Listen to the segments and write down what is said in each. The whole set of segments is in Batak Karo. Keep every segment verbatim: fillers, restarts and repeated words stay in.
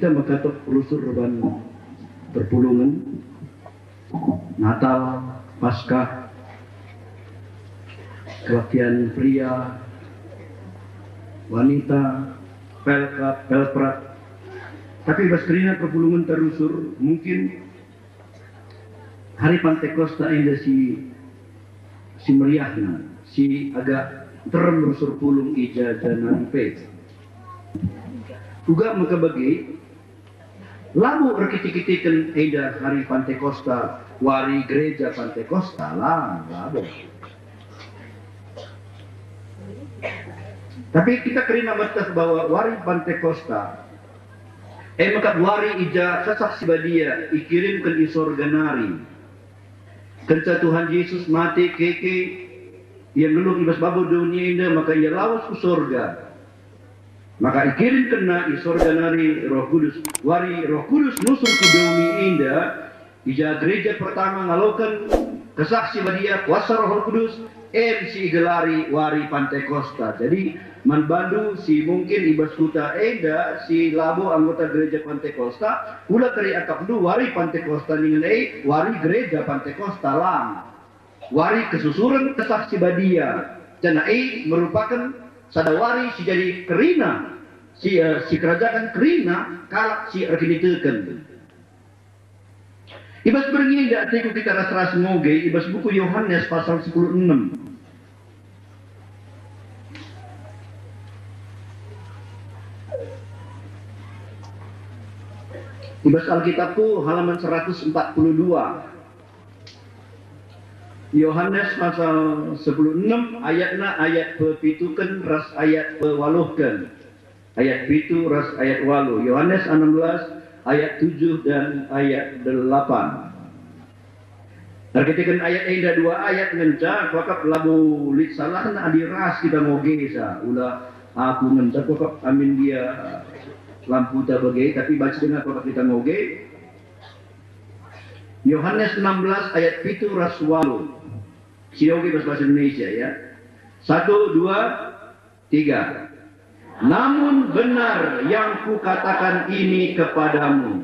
Kita mekatop rusur erban perpulungen, Natal, Paskah, kebaktian pria, wanita, pelkat, pelprak. Tapi bas kerina perpulungen terusur, mungkin hari Pantekosta enda si, si meriahna, si agak nterem rusur pulung i ja-, ja nari pe. Uga maka bage, labo erkite-kiteken enda hari Pantekosta, wari gereja Pantekosta, la, labo. Tapi kita kerina meteh bahwa wari Pantekosta, e mekap wari i ja Kesah Si Badia ikirimken i sorga nari. Kenca Tuhan Jesus mate keke, Ia nggeluh i bas babo doni enda, maka Ia lawes ku sorga. Maka ikirimkenNa i sorga nari Roh Kudus. Wari Roh Kudus nusur ku doni enda, i ja gereja pertama ngaloken Kesah Si Badia, kuasa Roh Kudus, en si igelari wari Pantekosta. Jadi, man bandu si mungkin i bas kuta enda si labo anggota gereja Pantekosta, ula kari akapndu wari Pantekosta ningen e wari gereja Pantekosta, lang. Wari kesusuren Kesah Si Badia, janah e merupaken sada wari si jadi kerina, si, eh, si kerajaken kerina kalak si erkiniteken. I bas berngi enda ateku kita ras-ras ngoge i bas buku Yohanes pasal sepuluh enem. I bas Alkitabku halaman seratus empat puluh dua. Yohanes pasal sepuluh enem ayatna ayat pepituken ras ayat pewaluhken. Ayat pitu ras ayat walu. Yohanes enam belas ayat tujuh dan ayat delapan. Erkiteken ayat enda dua ayat ngenca, kuakap labo lit salahna adi ras kita ngogesa. Ula aku ngenca kuakap amin gia lamputa bage, tapi banci denga kuakap kita ngoge. Yohanes enam belas ayat pitu ras walu. Si oge bas bahasa Indonesia, ya. Satu, dua, tiga. Namun benar yang kukatakan ini kepadamu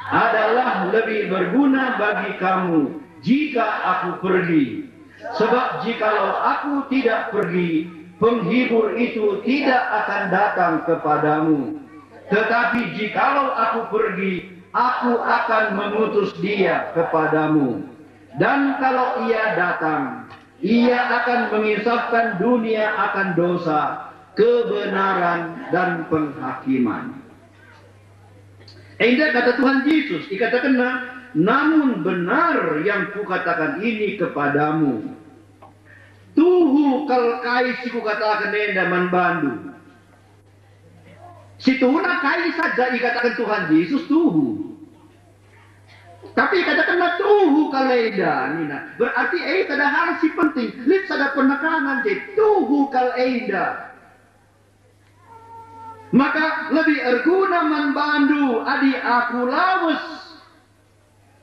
adalah lebih berguna bagi kamu jika aku pergi. Sebab jikalau aku tidak pergi, penghibur itu tidak akan datang kepadamu. Tetapi jikalau aku pergi, aku akan mengutus dia kepadamu. Dan kalau ia datang, ia akan menginsafkan dunia akan dosa, kebenaran, dan penghakiman. Enda kata Tuhan Jesus, ikatakenNa, namun benar yang kukatakan ini kepadamu. Tuhu kal kai si kukataken enda man bandu. Situhuna kai saja ikataken Tuhan Jesus tuhu. Tapi ikatakenNa tuhu kal enda, nina. Berarti e sada hal si penting. Lit sada penekanan je, tuhu kal enda. Maka lebih erguna man bandu adi aku lawes.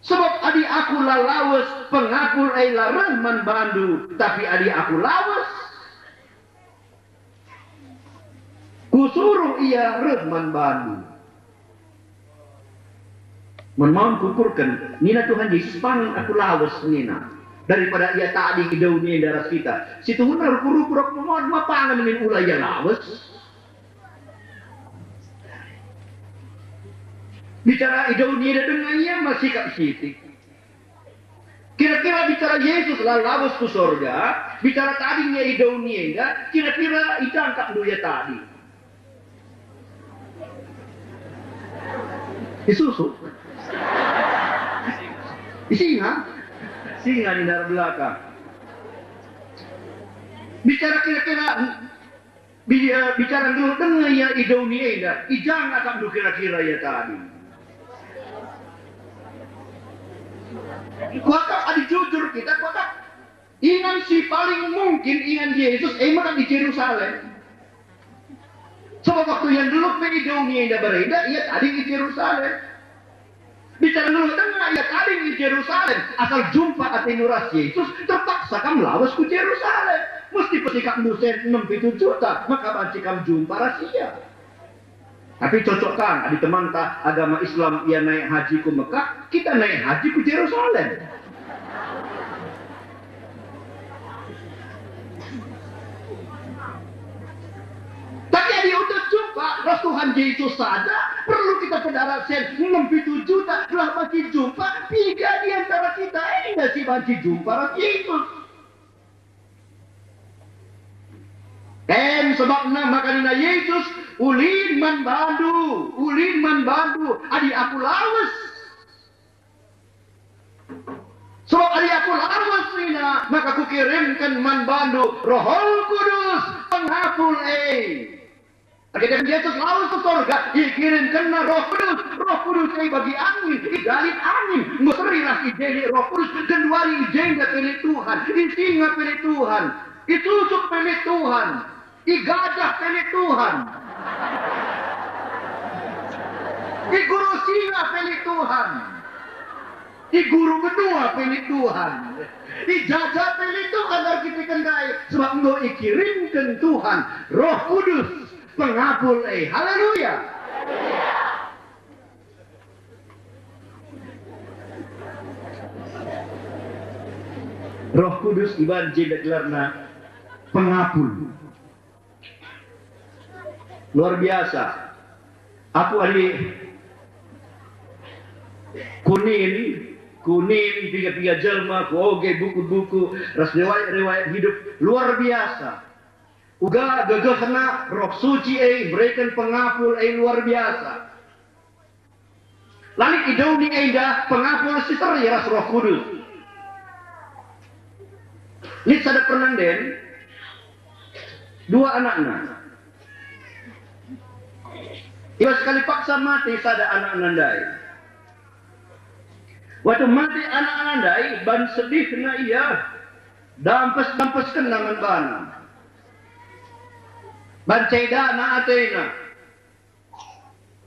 Sebab adi aku la lawes, pengakul e la reh man bandu, tapi adi aku lawes, kusuruh ia reh man bandu. Mun maun kuukurken, nina Tuhan Jesus, "Pangen aku lawes," nina, "daripada ia tading i doni enda ras kita." Situhuna rukur-rukur aku maun, ma pangen min ula ia lawes. Bicara i doni enda denga ia ma sikap sitik. Kira-kira bicara Jesus la lawes ku sorga, bicara tading ia i doni enda, kira-kira i ja akapndu ia tading? I susu? I singa? Singa nina arah belakang. Bicara kira-kira Bi-, eh, bicara nggeluh denga ia i doni enda, i ja akapndu kira-kira ia tading? Kuakap adi jujur kita, kuakap ingan si paling mungkin ingan Jesus e mekap i Jerusalem. Sebab waktu ia nggeluh pe i doni enda berenda, ia tading i Jerusalem. Bicara nggeluh denga ia tading i Jerusalem, asal jumpa atendu ras Jesus, terpaksa kam lawes ku Jerusalem. Mesti pesikapndu sen enem pitu juta, maka banci kam jumpa ras ia. Tapi cocok kan, adi temanta agama Islam ia naik haji ku Mekah, kita naik haji ku Jerusalem. Tapi adi untuk jumpa ras Tuhan Jesus sada, perlu kita pendarat sen enem pitu juta gelah banci jumpa, piga di antara kita enda si banci jumpa ras Jesus. Em, sebabna maka nina Jesus, "Ulin man bandu, ulin man bandu, adi Aku lawes. Sebab adi Aku lawes," nina, "maka Kukirimken man bandu Roh Kudus, pengapul e." Erkiteken Jesus lawes ku sorga, ikirimkenNa Roh Kudus. Roh Kudus e bagi angin, idalit angin, enggo serilah i jenda Roh Kudus, genduari i jenda pe lit Tuhan, i singa pe lit Tuhan, itusup pe lit Tuhan, i gajah pe lit Tuhan, i guru singa pe lit Tuhan, i guru menua pe lit Tuhan, i gajah pe lit Tuhan, erkiteken ndai, sebab enggo ikirimken Tuhan Roh Kudus. Pengapul e. Haleluya. Roh Kudus iban jenda gelarna Pengapul. Luar biasa. Aku adi kunin, kunin piga-piga jelma, kuoge buku-buku, ras riwayat-riwayat hidup, luar biasa. Uga gegehna Roh Suci e mereken pengapul e luar biasa. Lanai idoni enda pengapul si seri ras Roh Kudus. Lit sada pernanden, dua anakna. Iba sekali paksa mate sada anakna ndai. Waktu mate anakna ndai, ban sedihna ia, dampes-dampeskenna man bana. Banca idana atena.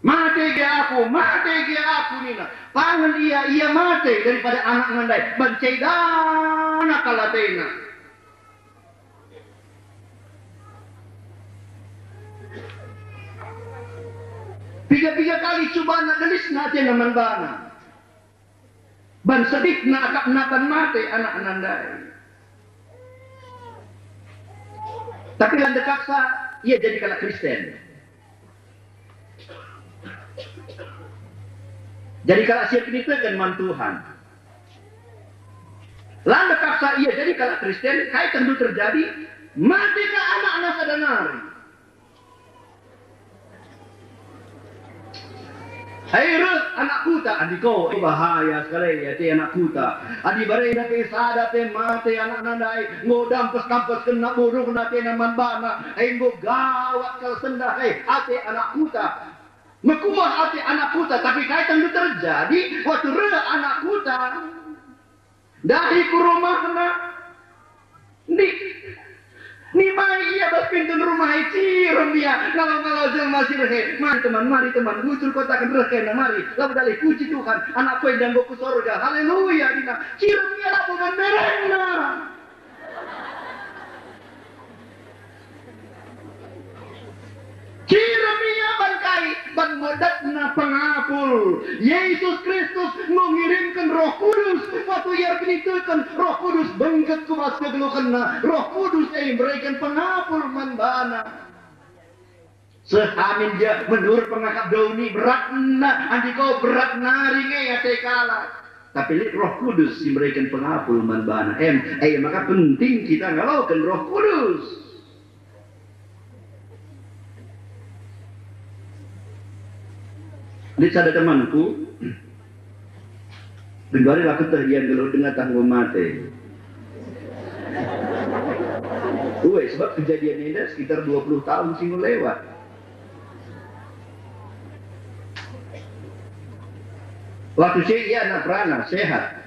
"Mate gia aku, mate gia aku," nina. Pangen ia, ia mate daripada anakna ndai. Banca idana kal atena. Piga-piga kali cubana, delisna atena man bana. Ban sedihna akapna ban mate anakna ndai. Tapi la ndekahsa ia jadi kalak Kristen. Jadi kalak si erkiniteken man Tuhan. La ndekahsa ia jadi kalak Kristen, kai tentu terjadi? Mate ka anakna sada nari. Hei reh anak kuta, adi ko, bahaya sekali ate anak kuta. Adi barenda pe sada pe mate anakna ndai, enggo dampes-dampeskenna bodohna atena man bana, hei enggo gawat kal sendah, hei, ate anak kuta. Mekuah ate anak kuta, tapi kai tentu terjadi waktu reh anak kuta? Ndahi ku rumahna. Ni, nimai ia bas pintun rumah e, cirem ia, ngalo-ngalo jelma si reh e. "Mari teman, mari teman, ngucul kotaken reh kena, mari. Labo dalih, puji Tuhan, anakku enda enggo ku sorga. Haleluya," nina. Cirem ia labo man berengna. Cirem ia ban kai? Ban medatna pengapul. Yesus Kristus enggo ngirimken Roh Kudus. Waktu ia erkiniteken, Roh Kudus bengket ku bas kegeluhenna. Roh Kudus e mereken pengapul man bana. Sehamin ja menurut pengakap doni beratna, adi ko berat nari nge ate kalak. Tapi lit Roh Kudus si mereken pengapul man bana. Em, e maka penting kita ngaloken Roh Kudus. Lit sada temanku, genduari la kueteh ia nggeluh denga tah enggo mate. Ue, sebab kejadian enda sekitar dua puluh tahun si enggo lewat. Waktu si ia anak perana, sehat.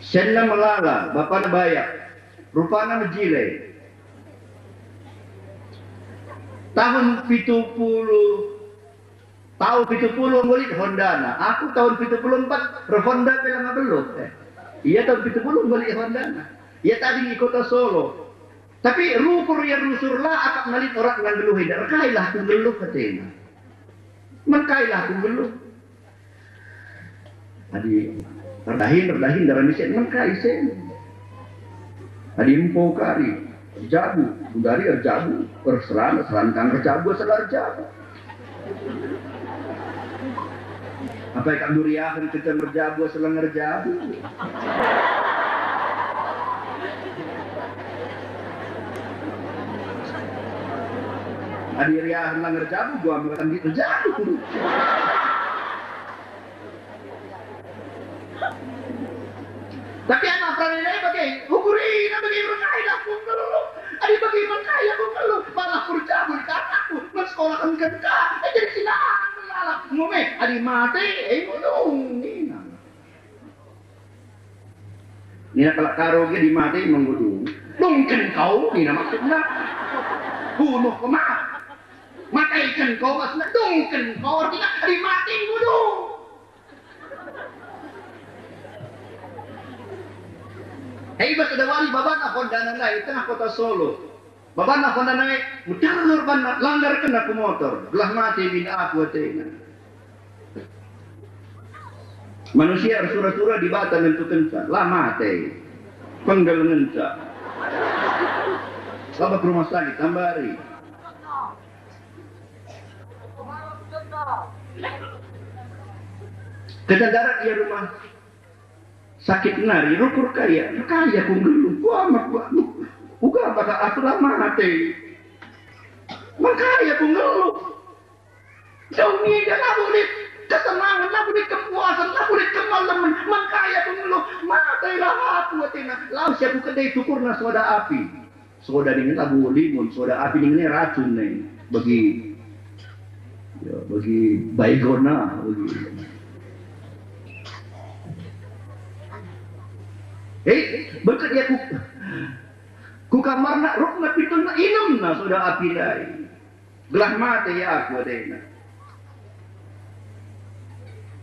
Senna melala, bapana bayak, rupana mejile. Tahun pitu puluh, tahun pitu puluh enggo lit Hondana. Aku tahun pitu puluh empat, erhonda pe langa beluh. Eh, ia tahun pitu puluh enggo lit Hondana. Ia tading i kota Solo. Tapi rukur ia rusur la akapna lit oratna nggeluh enda. Erkailah aku nggeluh atena. Man kai lah aku nggeluh. Adi erdahin, erdahin, daran isen, man kai isen. Adi empo kari, erjabu, gundari erjabu, erseran, erseran kang erjabu, asal erjabu. Apai kak duriahen kita ngerjabu, asal ngerjabu. Adi riahen la ngerjabu, gua merakan di erjabu. Tapi anak perana nai bage, ukurina bage, man kai lah aku nggeluh. Adi bage man kai aku nggeluh, malah kurjabu ikataku, man sekolah engken ka, eh, jadi silang lalap. Ngume, adi mate, eh, ngulung, nina. Nina kalak Karo, adi mate, menggudu. Dungken kau, nina maksudna. Bunuh kemah. Mataiken kau, maksudna, dungken kau, artina, adi mate, nggudu. Hei, bas ada wari babana Hondana ndai i tengah kota Solo. Babana Honda ndai, muterlur banna, langgarkenna ku motor, gelah mate bin aku atena. Manusia ersura-sura Dibata nentukenca, la mate. Penggel ngenca. Laba ke rumah sakit, tambari. Ketendarat ia rumah sakit nari, rukur kaya, kaya ku nggeluh, kuamak, kuamak. Uga baka aku la mate. Mengkaya ku nggeluh. Doni enda labo lit kesenangen, labo lit kepuasen, labo lit kemalemen. Mengkaya ku nggeluh, matailah aku atena. Lawes aku kedai tukurna soda api. Soda dingen labo limun, soda api dingen racun nai. Bagi, ya, bagi Baygon, bagi. Eh, bengket ia ku, ku kamarna, rukna pintunna, inemna soda api ndai. Gelah mate ia aku atena.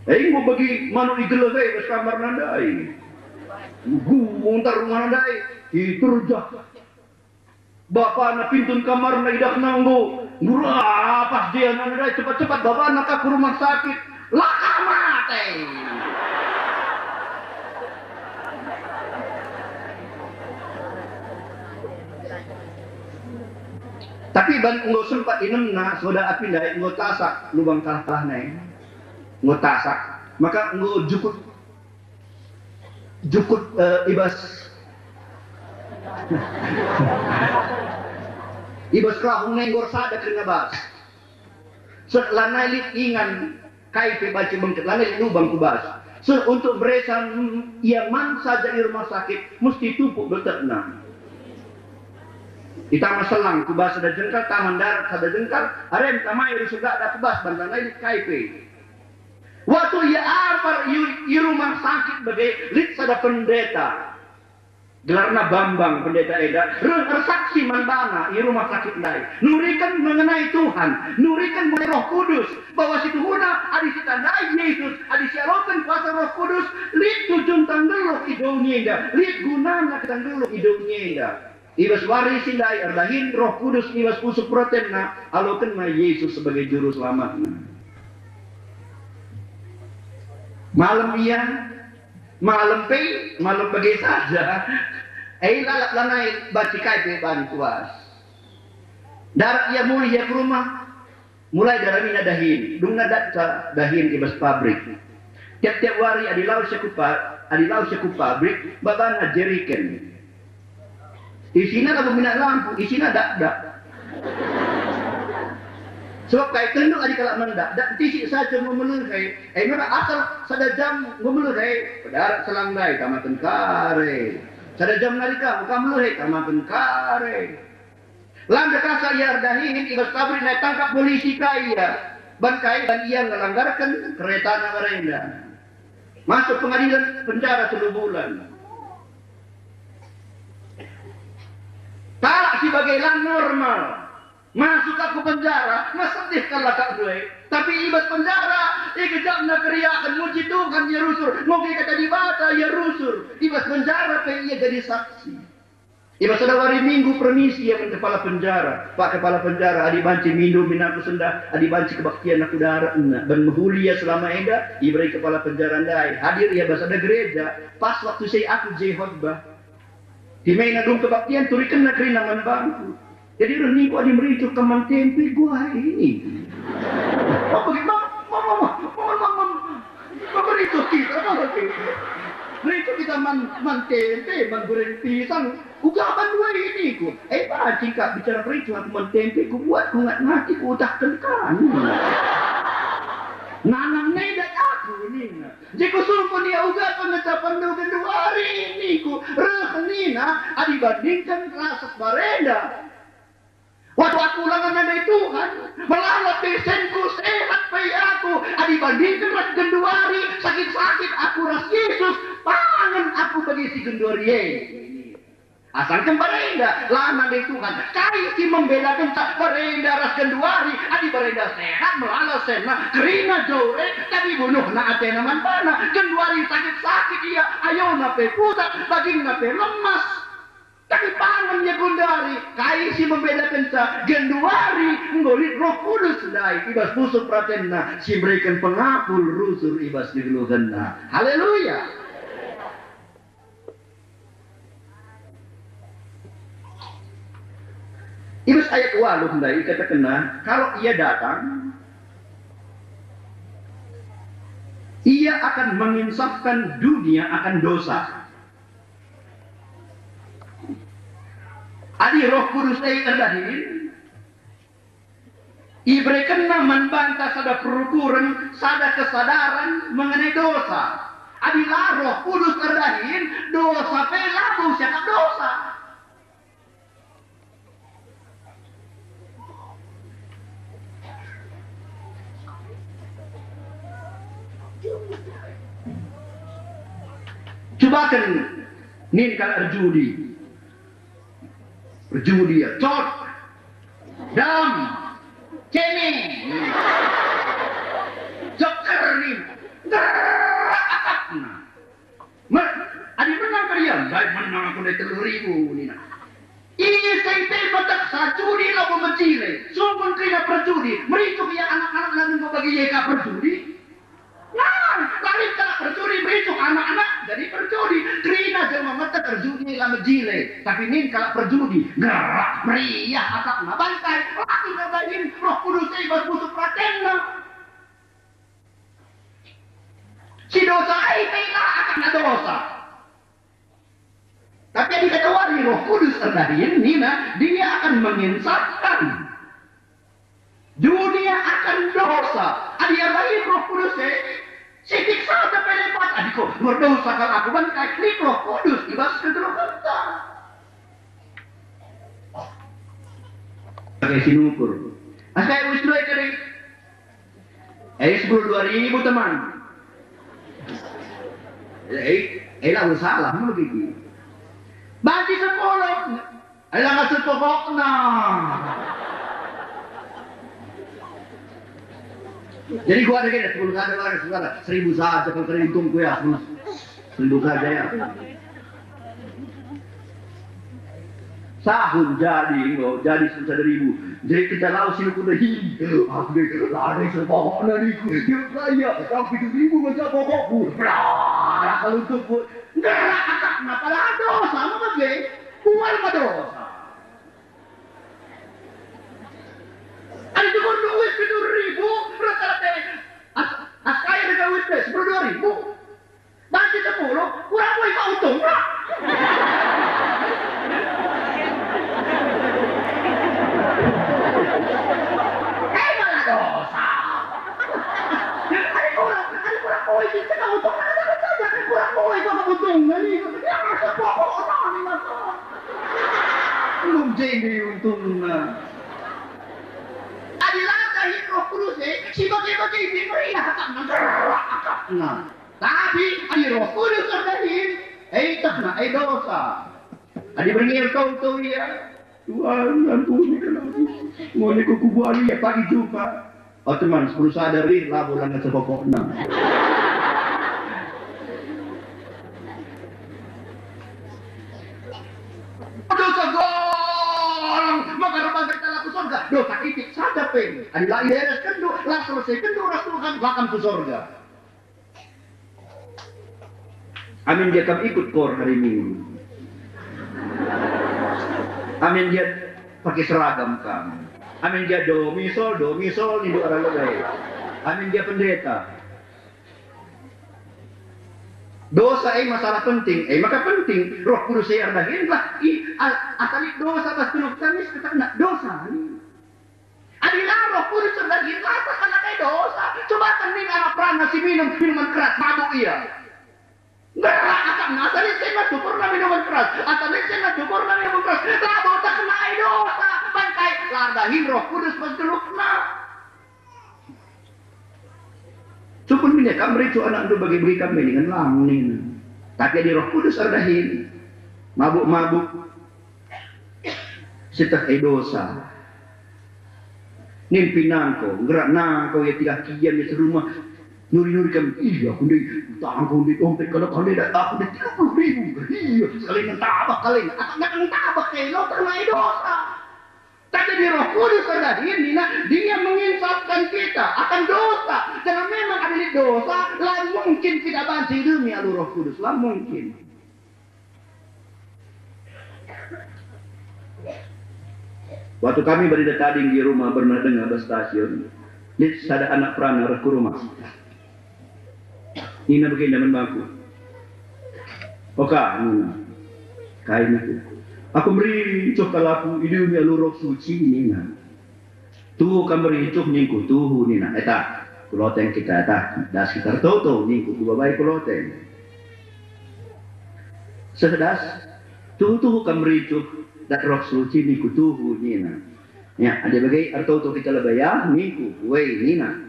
Eh, enggo bagi manuk igeleh e bas kamarna ndai. Guntar rumahna ndai, iterjah. Bapana pintun kamarna idahna enggo, enggo rapas dia nana ndai, cepat-cepat babana ka ku rumah sakit. Laka mate. Tapi ban enggo sempat inemna soda api ndai, enggo tasak lubang kalah-kalahna e. Enggo tasak, maka enggo jukut, jukut, eh, i bas, i bas kelahung e enggo ersada kerina bas. Seh, lanai lit ingan kai pe banci bengket, lanai lit lubang ku bas. Seh, untuk meresa, mm, ia man saja i rumah sakit, mesti tumpuk dotekna. Itama selang ku bas sada jengkal, tama ndarat sada jengkal, arem tamai rusur dakdak ku bas, ban lanai lit kai pe. Waktu ia apar i, i rumah sakit bage, lit sada pendeta. Gelarna Bambang, pendeta enda reh ersaksi man bana i rumah sakit ndai, nuriken mengenai Tuhan, nuriken mengenai Roh Kudus, bahwa situhuna adi sitandai Jesus, adi sialoken kuasa Roh Kudus, lit tujunta nggeluh i doni enda, lit gunana kita nggeluh i doni enda. I bas wari si ndai erdahin Roh Kudus i bas pusuh peratenna, alokenna Jesus sebagai Juru Selamatna. Malem ia, malem pe, malem bage saja. E, lalap lanai banci kai pe ban kuas. Ndarat ia mulih ia ku rumah, mulai daramina dahin, dungna datca dahin i bas pabrik. Tiap-tiap wari adi lawes ia ku pa-, adi lawes ia ku pabrik, babana jeriken. Isina labo minak lampu, isina dakdak. Sebab kai kenndu adi kalak man dakdak, ntisik saja enggo melehe. E maka asal sada jam enggo melehe, pedarat selang ndai, tamaken kare. Sada jam nari ka, maka melehe, tamaken kare. La ndekahsa ia erdahin, i bas pabrik nai tangkap polisi ka ia. Ban kai, ban ia ngelanggarken keretana barenda. Masuk pengadilan, penjara telu bulan. Kalak si bage la normal. Masuk ka ku penjara, mesedih kal akapndu e. Tapi i bas penjara, igejapna keriahen, muji Tuhan ia rusur, ngoge kata Dibata ia rusur. I bas penjara pe ia jadi saksi. I bas sada wari Minggu permisi ia man kepala penjara. Pak kepala penjara, adi banci mindo min aku sendah, adi banci kebaktian aku daratna. Ban mehuli ia selama enda, ibere kepala penjara ndai. Hadir ia bas sada gereja, pas waktu si aku je khotbah. Timena dung kebaktian turikenna kerina man bangku. Jadi reh ningku adi mericuh kam man tempe, guai ini. Apa gitu? Mama, mama, mama, mama, mama, mericuh kita, mama, mericuh kita man, man tempe, man goreng pisang. Uga bandu e ningku. Eh, banci kap bicara mericuh aku man tempe, kubuat ku ngat ngati, kuutahken kam. Nanang nedat aku nina. Jadi kusungkun ia uga pengetapenndu genduari ningku. Reh nina, adi bandingken ras barenda. Waktu aku ulangen nandai Tuhan, melala pe senku, sehat pe aku. Adi bandingken ras genduari, sakit-sakit aku ras Yesus, pangen aku bagi si genduari e. Asangken barenda, la nandai Tuhan. Kai si membedakenca barenda ras genduari? Adi barenda sehat, melala senna, kerina jore, tapi bunuhna atena man bana. Genduari sakit-sakit ia, ayona pe putat, dagingna pe lemas. Tapi pangen ia genduari. Kai si membedakenca? Genduari enggo lit Roh Kudus ndai i bas pusuh peratenna, si mereken pengapul rusur i bas kegeluhenna. Haleluya! I bas ayat waluh ndai ikatakenna, kalau Ia datang, Ia akan menginsafkan dunia akan dosa. Adi Roh Kudus e erdahin, iberekenNa man banta sada perukuren, sada kesadaran mengenai dosa. Adi la Roh Kudus erdahin, dosa pe labo siakap dosa. Cubaken nin kalak erjudi. Erjudi ia, cot, dam, cemeng, jeker nin, gerak akapna. Mer, adi menang kari ia, ndai menang aku ndai telu ribu nina. Ise pe meteksa judi labo mejile, sungkun kerina perjudi, mericuh ia anak-anakna enggo bagi ia ka perjudi. Nah, la lit kalak perjudi mericuh anak-anak jadi perjudi. Kerina jelma metek erjudi la mejile, tapi nin kalak perjudi, gerak meriah akapna. Bangkai, laki ngerdahin Roh Kudus e bas pusuh peratenna. Si dosa e pe la akapna dosa. Tapi adi kata wari Roh Kudus erdahin, nina, Dia akan menginsafkan dunia akan dosa. Adi erdahin Roh Kudus e, sitik saja pe lepas. Adi ko, berdosa kal aku, bangkai lit Roh Kudus i bas kegeluhenta. Pakai sinukur. Asai uis dua kali. Eh, sepuluh dua ribu, teman. Eh, eh, la salah, mau begitu. Banci sepuluh. Eh, la ngasih pokokna. Jadi gua ada gini, sepuluh saja, sepuluh saja. Seribu saja, kalau seribu untungku ya, sepuluh. Seribu saja ya. Sahun jadi, enggo jadi sepuluh sada ribu. Jadi kita lau si kuda, hi, aku deh, lari sepokokna niku. Dia kaya, aku tujuh ribu macam pokokku. Blah, kalau untuk ku, ngerak akapna, padahal dosa, apa bage? Kual ma dosa. Ada juga duit tujuh ribu, rata-rata. As, as kaya dengan duit sepuluh dua ribu. Banci sepuluh, kurang boy kau untung, Bro. Eh, malah dosa. Ada kurang, ada kurang boy, kita kau untung, ada saja, kurang boy kau untung, ini, ya, masa pokok, orang ini, masa. Belum jadi untungnya. Adi la dahin Roh Kudus e, si bage-bage pe meriah akapna, gerak akapna. Tapi adi Roh Kudus erdahin, e itehna e dosa. Adi berngi ertoto ia, "Tuhan, ampuniken aku. Enggo niko kubuat ia pagi Jumat." O teman, sepuluh sada rih, labo langa sepokokna. Adi la ibereskenndu, la selesaikendu ras Tuhan, la kam ku sorga. Amin gia kam ikut kor hari Minggu. Amin gia pakai seragam kam. Amin gia do misol, do misol, nindu arah lebe. Amin gia pendeta. Dosa e masalah penting, e maka penting. Roh Kudus e erdahin lah, i, a-, asa lit dosa bas geluh kami, seketak nak dosa. Adi la Roh Kudus erdahin, la takana kai dosa. Coba tending anak perana si minum minuman keras, mabuk ia. Nggak, akan asa lit sena tukurna minuman keras, asa lit sena tukurna minuman keras. Labo takana kai dosa, bangkai la erdahin Roh Kudus bas geluhna. Sukun minyak kam mericu anakndu bagi-bagi kam mendingan lang nina. Tapi adi Roh Kudus erdahin, mabuk-mabuk, sieteh e dosa. Nin pinangko, nggerak nangko ia tiga kian ia serumah. Nuri-nuri kam, iya aku ndai, utangku ndai, dompet kala kali dah, aku ndai tiga puluh ribu. Iya, sekali ngentabah kali, aku ngentabah kelo, takana kai dosa. Tapi adi Roh Kudus erdahin nina, Dia menginsafkan kita akan dosa. Janah memang adi lit dosa, la mungkin kita banci idemi alu Roh Kudus, la mungkin. Waktu kami berada tading di rumah pernah dengar bas stasiun, lit sada anak perana reh ku rumah. Nina bagenda man bangku. Oka, nina. Kai nina. Aku mericuh kal aku idemi alu Roh Suci, nina. Tuhu kam mericuh ningku, tuhu, nina. Eta, ku loteng kita, eta, das kita ertoto ningku, kubabai ku loteng. Seh das, tuhu-tuhu kam mericuh, dat Roh Suci ningku, tuhu, nina. Ya, adi bage ertoto kita lebe ya, ningku, weh, nina.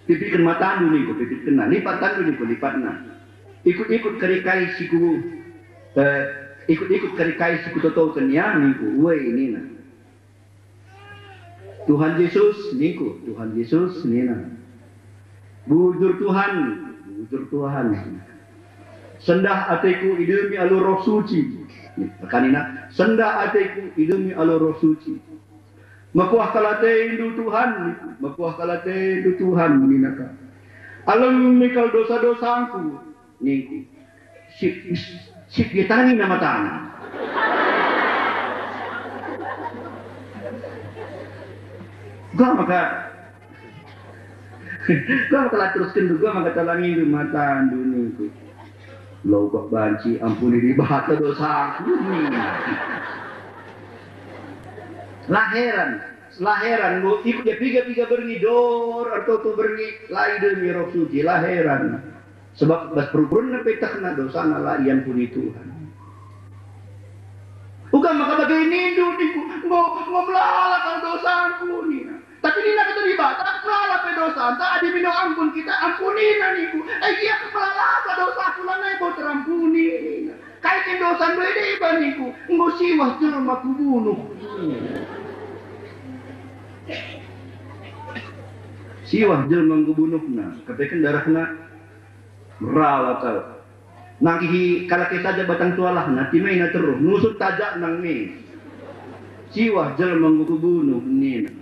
Pipitken matandu ningku, pipitkenna. Lipat tandu ningku, lipatna. Ikut-ikut kari kai si ku, eh, ikut-ikut kari kai si kutotoken ya ningku, weh nina. Tuhan Yesus ningku, Tuhan Yesus nina. Bujur Tuhan, bujur Tuhan. Sendah ateku idemi alu Roh Suci. Nih, nina, sendah ateku idemi alu Roh Suci. Mekuah kal atendu Tuhan, mekuah kal atendu Tuhan, nina ka. Alemi kal dosa-dosangku, ningku. Sip, sip, sip, dia tangi nama tanah. Gua maka, gua maka la terusken, gua maka talangi matandu, ningku. Lo kok banci ampuni Dibata dosaku, nina. La heran, la heran, enggo ikut ia piga-piga berngi, dor ertoto berngi, la idemi Roh Suci, la heran. Sebab bas perukurenna pe tehna dosana la iampuni Tuhan. Uga maka bage nindu ningku, enggo, enggo melala kal dosangku, nina. Tapi nina kata Dibata, melala pe dosanta, adi mindo ampun kita, ampunina ningku. Eh, gia, melalasa dosaku, lanai bo terampuni, nina. Kai kin dosandu enda iba ningku, enggo siwah jelma kubunuh. Siwah jelma enggo bunuhna, kepeken darehna merawa kal. Nangkihi kalak e saja batang tualahna, timaina teruh, nusur tajak nang me. Siwah jelma enggo kubunuh, nina.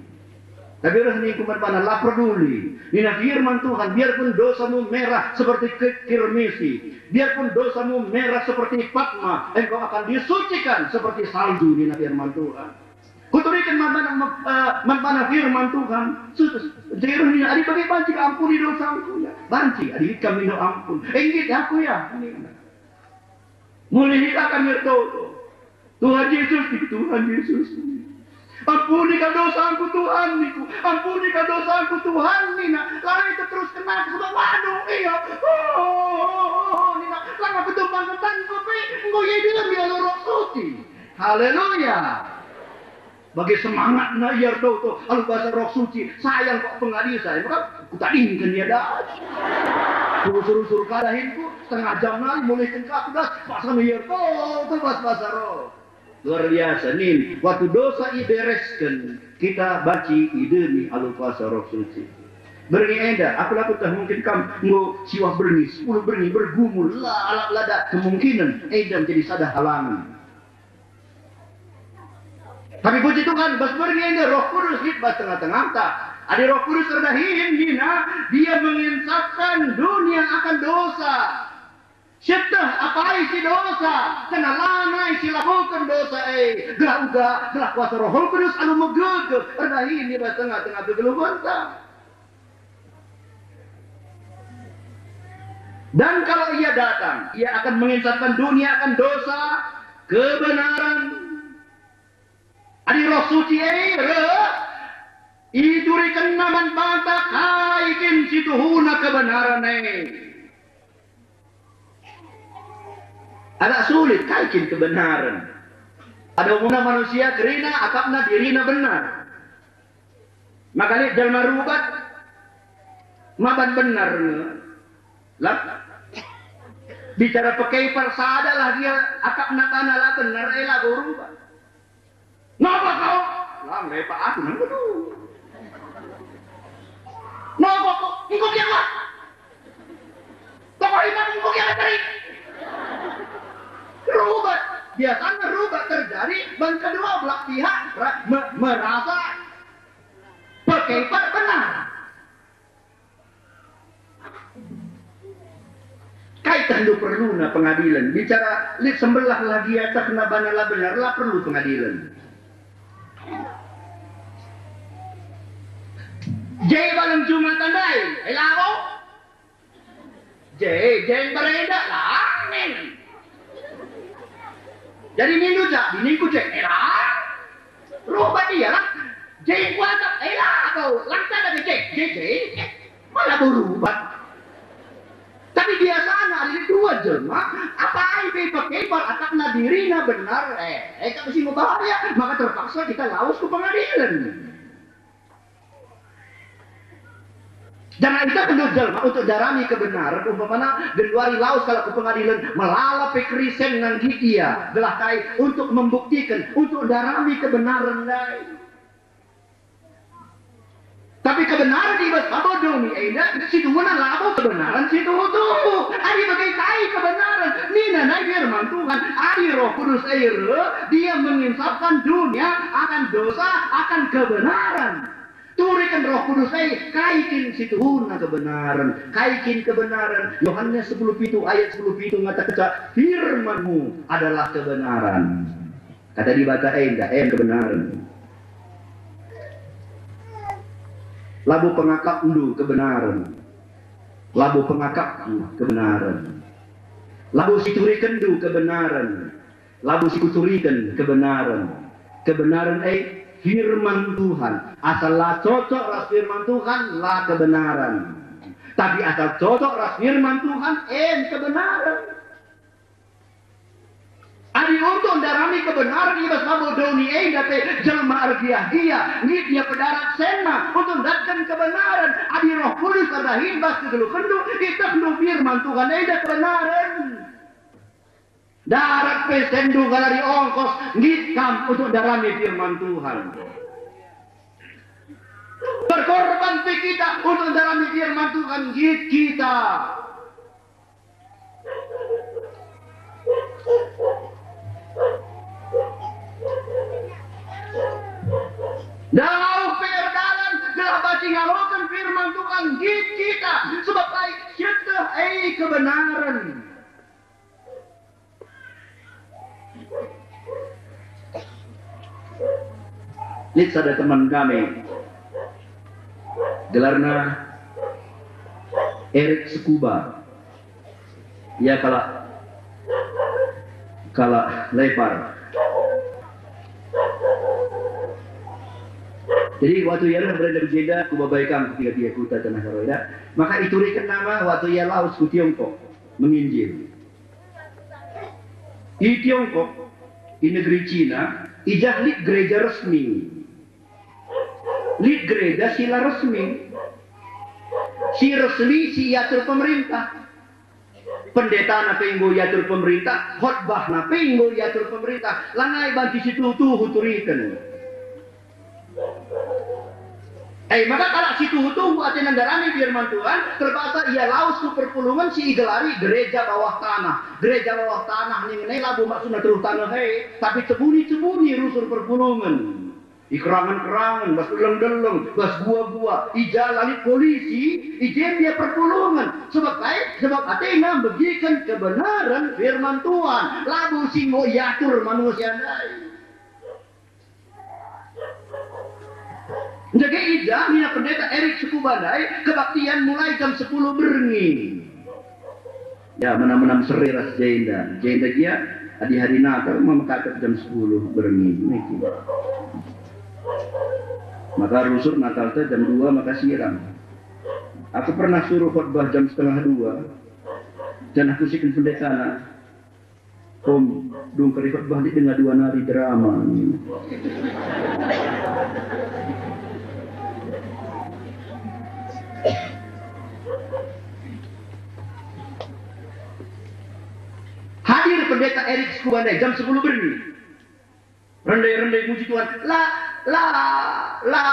Tapi reh ningku man bana, la perduli. Nina firman Tuhan, biarpun dosamu merah seperti ke-, kirmisi, biarpun dosamu merah seperti Patma, engkau akan disucikan seperti salju, nina firman Tuhan. Kuturiken man bana, eh, man bana firman Tuhan. Su-, su-, Jairus nina, "Adi bage banci ka ampuni dosangku, ya?" "Banci, adi lit kam mindo ampun." "Eh, nggit aku, ya," nina. Mulih kami ertoto. "Tuhan Yesus," ningku, "Tuhan Yesus. Ampuni kal dosangku, Tuhan," ningku. "Ampuni kal dosangku, Tuhan," nina. Lanai terus kena sebab waduh, iya. "Oh," nina. Langa petumpang tentang kopi, enggo ia dilemi alu Roh Suci. Haleluya. Bage semangatna ia ertoto, alu basa Roh Suci, sayang kok pengadi saya, maka kutadingken ia das. Kusur-usur ka dahinku, setengah jam nari mulihken ka aku das, pasang ia ertoto bas basa Roh. Luar biasa, nin, waktu dosa iberesken, kita banci idemi alu kuasa Roh Suci. Berngi enda, aku la kueteh mungkin kam enggo siwah berngi, sepuluh berngi, bergumul, la, la, la dat kemungkinen enda menjadi sada halangen. Tapi puji Tuhan, bas berngi enda Roh Kudus lit bas tengah-tengahta. Adi Roh Kudus erdahin nina, Dia menginsapkan dunia akan dosa. Sieteh apai si dosa, kena lanai si lakoken dosa e, gelah uga, gelah kuasa Roh Kudus alu megegeh erdahin i bas tengah-tengah kegeluhenta. Dan kalau Ia datang, Ia akan menginsapkan dunia akan dosa, kebenaran. Adi Roh Suci e reh, iturikenna man banta kai kin si tuhuna kebenaren e. Agak sulit kai kin kebenaren. Pada umumna manusia kerina akapna dirina benar. Maka lit jelma rubat maban benar nge. Lah, bicara pekepar sada lah dia akapna tanah la benar, e labo rubat. Napa kau? Lang lepak aku nang bedu. Napa kau? Engko dia kuat. Tokoh imam engko dia teri. Rubat. Biasanya rubat terjadi ban kedua belah pihak ra- me- merasa pekepar benar. Kai tah ndu perluna pengadilen? Bicara lit sembelah lagi atehna bana la benar, la perlu pengadilen. Je baleng Jumat ndai, e labo? Je, je berenda langin. Jadi nindu jadi ningku je, e lah. Rubat ia lah. Je kuasa, e lah kau. Langkah dari je, je, je. Malah berubah. Tapi biasana ada dua jelma, apai pe pekepar akapna dirina benar, eh, eh, kap si mebahaya, maka terpaksa kita lawes ku pengadilen. Jangan kita bendu jelma untuk darami kebenaran, umpamana genduari lawes kalak ku pengadilen, melala pe kerisen nangkih ia, gelah kai untuk membuktikan, untuk darami kebenaran ndai. Tapi kebenaran i bas babo doni enda situhuna labo kebenaran si tuhu-tuhu. Adi bage kai kebenaran? Nina nai firman Tuhan, adi Roh Kudus e reh, Dia menginsapkan dunia akan dosa, akan kebenaran. Turiken Roh Kudus e, kai kin situhuna kebenaran? Kai kin kebenaran? Yohanes sepuluh pitu ayat sepuluh pitu ngatakenca, "Firman-Mu adalah kebenaran." Kata Dibata enda, en kebenaren. Labo pengakapndu kebenaren. Labo pengakapku kebenaren. Labo siturikenndu kebenaren. Labo sikuturiken kebenaren. Kebenaren e firman Tuhan. Asal la cocok ras firman Tuhan, la kebenaren. Tapi asal cocok ras firman Tuhan, en kebenaren. Adi untuk ndarami kebenaren i bas babo doni enda pe jelma ergiah-giah, nggit ia pedarat senna untuk ndatken kebenaren. Adi Roh Kudus erdahin bas kegeluhenndu, ietehndu firman Tuhan enda kebenaren. Darat pe senndu galari ongkos, nggit kam untuk ndarami firman Tuhan. Berkorban pe kita untuk ndarami firman Tuhan, nggit kita. Dauh pe erdalan gelah banci ngaloken firman Tuhan nggit kita, sebab kai? Sieteh e kebenaren. Lit sada teman kami, gelarna Erik Sekuba. Ia kalak, kalak Lepar. Jadi, waktu ia reh berada di jenda, kubabai kam ketiga-tiga kuta tanah Karo enda. Maka ituriken nama waktu ia lawes ku Tiongkok menginjil. I Tiongkok, i negeri Cina, i jah lit gereja resmi. Lit gereja si la resmi. Si resmi si iatur pemerintah. Pendetana pe enggo iatur pemerintah, khotbahna pe enggo iatur pemerintah. Lanai banci situhu-tuhu turiken. Eh, maka kalak si tuhu-tuhu atena ndarani firman Tuhan, terpaksa ia lawes ku perpulungen si igelari gereja bawah tanah. Gereja bawah tanah ningen e labo maksudna teruh taneh e, tapi cebuni-cebuni rusur perpulungen. I kerangen-kerangen, bas deleng-deleng, bas gua-gua, i jala lit polisi, i jenda perpulungen. Sebab kai? Sebab atena megiken kebenaren firman Tuhan. Labo si enggo iatur manusia ndai. Ndage i ja nina Pendeta Erik Sekuba ndai, kebaktian mulai jam sepuluh berngi. Ya, menam-menam seri ras jenda. Jenda gia, adi hari Natal, maka mekakep jam sepuluh berngi. Niki. Maka rusur Natal te jam dua maka sirang. Aku pernah suruh khotbah jam setengah dua. Dan aku siken pendetana. Om, dung kari khotbah lit denga dua nari drama. Hadir Pendeta Erik Sekuba ndai jam sepuluh berngi. Rende-rende muji Tuhan. La, la, la,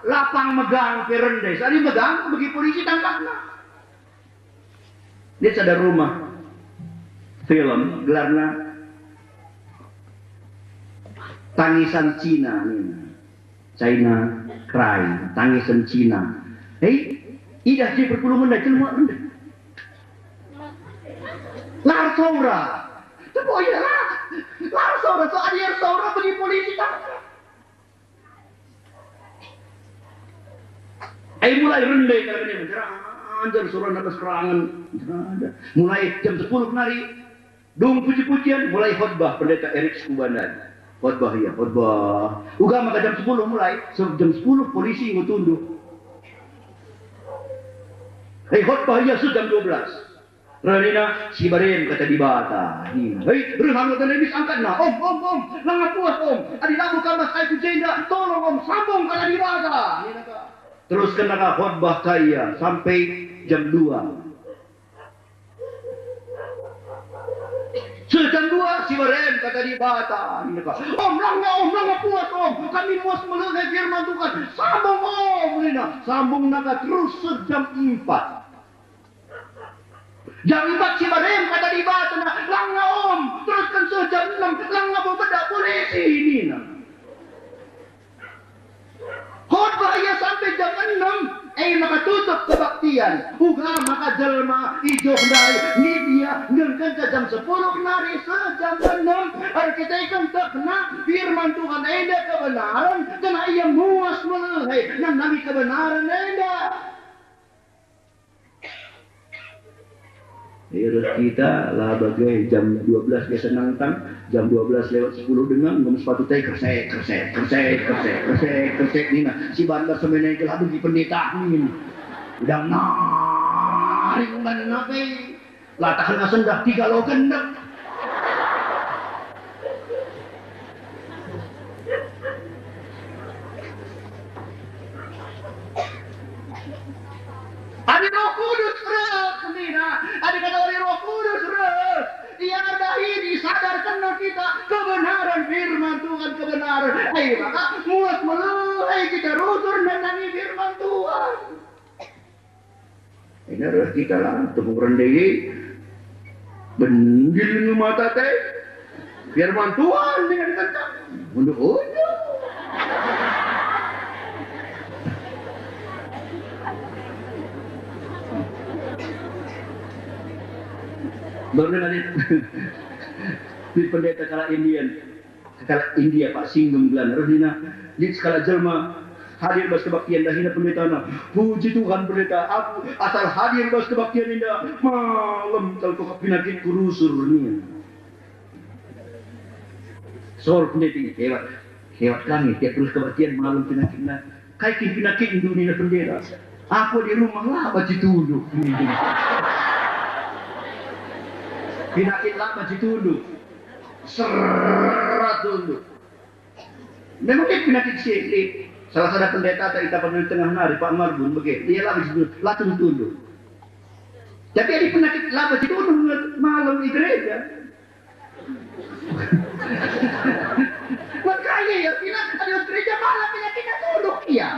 lapang megang pe rende. Sadi megang, bagi polisi tangkapna. Dia sada rumah film, gelarna Tangisan Cina nina. China Cry, Tangisan Cina. Hei, idah je perpulungen ndai jelma ndai. Lar saura. Tepo ia lah. Lar saura, so adi lar saura bagi polisi tangkap. Ai mulai rende kala kene menjeranjang saurana bas kerangen. Menjeranjang. Mulai jam sepuluh nari. Dung puji-pujian, mulai khotbah Pendeta Erik Sekuba ndai. Khotbah ia, khotbah. Uga maka jam sepuluh mulai, sebab jam sepuluh polisi enggo tunduh. Hei, khotbah ia seh jam dua belas. Reh nina, "Si baren kata Dibata." Nina, "Hei, reh anggota Levis angkatna. Om, om, om, langa puas, om. Adi labo kam ras aku jenda, tolong, om, sambung kata Dibata." Nina ka. Teruskenna ka khotbah ka ia sampai jam dua. Seh jam dua, "Si baren kata Dibata." Nina ka, "Om, langa, om, langa puas, om. Kami muas melihe firman Tuhan. Sambung, om," nina. Sambungna ka terus seh jam empat. Jam empat, "Si baren kata Dibata." Nina, "Langa, om. Terusken seh jam enam. Langa bo bedak polisi," nina. Khotbah ia sampe jam enem, e maka tutup kebaktian. Uga maka jelma i joh ndai ngidia ngenkenca jam sepuluh nari seh jam enem, erkiteken tehna firman Tuhan enda kebenaren, kena ia muas melihe nandangi kebenaren enda. Idah kita lah bage jam dua belas biasa nangtang, jam dua belas lewat sepuluh denga, ngem sepatu tai kresek, kresek, kresek, kresek, kresek, kresek, nina, "Si bandas semene ke lah bagi pendeta min." Udah naring banna pe, lah tahan sendah tiga lo gendek. Adi Roh Kudus reh, nina, adi kata adi Roh Kudus reh, ia dahi disadarkenna kita kebenaran firman Tuhan, kebenaran. Hei, maka muas melihe kita rusur nandangi firman Tuhan. Ina reh kita lah, tepung rende. Bendil nge mata te. Firman Tuhan dengan kata. Unduk-unduk. Baru nanti di pendeta kalak Indian. Sekalak India, Pak Singgem gelarna, reh nina, lit sekalak jelma hadir bas kebaktian, dahina pendetana, "Puji Tuhan, pendeta, aku asal hadir bas kebaktian enda, malem kal kok penakitku rusur," nina. Sor pendeta ini, "Hewat, hewat kami, tiap terus kebaktian malem penakitna." "Kai kin penakitndu?" nina pendeta. "Aku di rumah la banci tunduh." Penakit la banci tunduh. Serat tunduh. Memang lit penakit si lit. Salah sada pendeta tak ita pernah di tengah nari, Pak Marbun, bage. Ia la banci tunduh, la tunduh-tunduh. Tapi adi penakit la banci tunduh, malem i gereja. Makanya ya, bilang ada gereja malam ini kita duduk ya.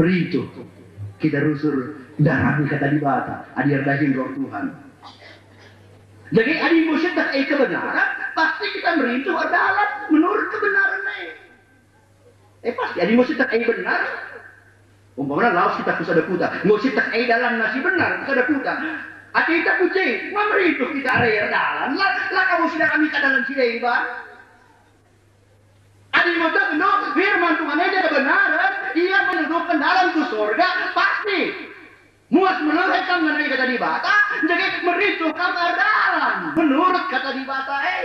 Merincuh kita rusur ndarami Kata Dibata, adi erdahin Roh Tuhan. Jadi, adi enggo sieteh e kebenaran, pasti kita merincuh erdalan menurut kebenaran e. Eh, pasti, adi enggo sieteh e benar, umpamana lawes kita ku sada kuta, enggo sieteh e dalanna si benar ku sada kuta. Ate kita ku je, ma merincuh kita are erdalan, la, la kabo sidarami ka dalan si deban. Adi metehna firman Tuhan enda kebenaran, ia menuduhken dalan ku sorga, pasti. Muas melehe kam ngenai Kata Dibata, jadi merincuh kam erdalan menurut Kata Dibata e.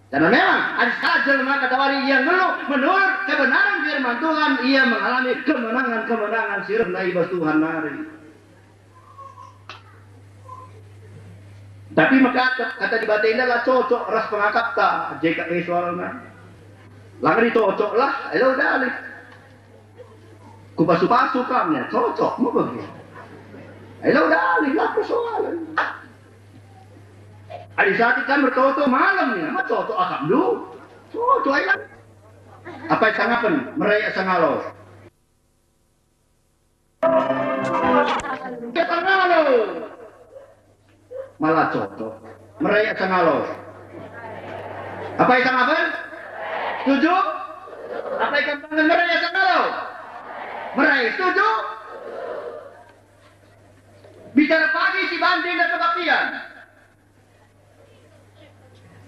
Karena memang, adi saja jelma katawari ia nggeluh menurut kebenaran firman Tuhan, ia mengalami kemenangan-kemenangan si rehna i bas Tuhan nari. Tapi maka Kata Dibata enda la cocok ras pengakapta, J K E soalna. La ngeri cocok lah, elo dalih. Kupasu-pasu kam ya, cocok, mau bagi. Elo dalih, la persoalan. Adi sakit kam bertoto malam ya, ma cocok akapndu? Cocok, ayo. Apai sangapen, merai asa ngalo. Sangalo. Ma la cocok. Merai asa ngalo. Apai sangapen? Setuju? Apai kam bangen merai asa ngalo? Merai, setuju? Bicara pagi si banci enda kebaktian.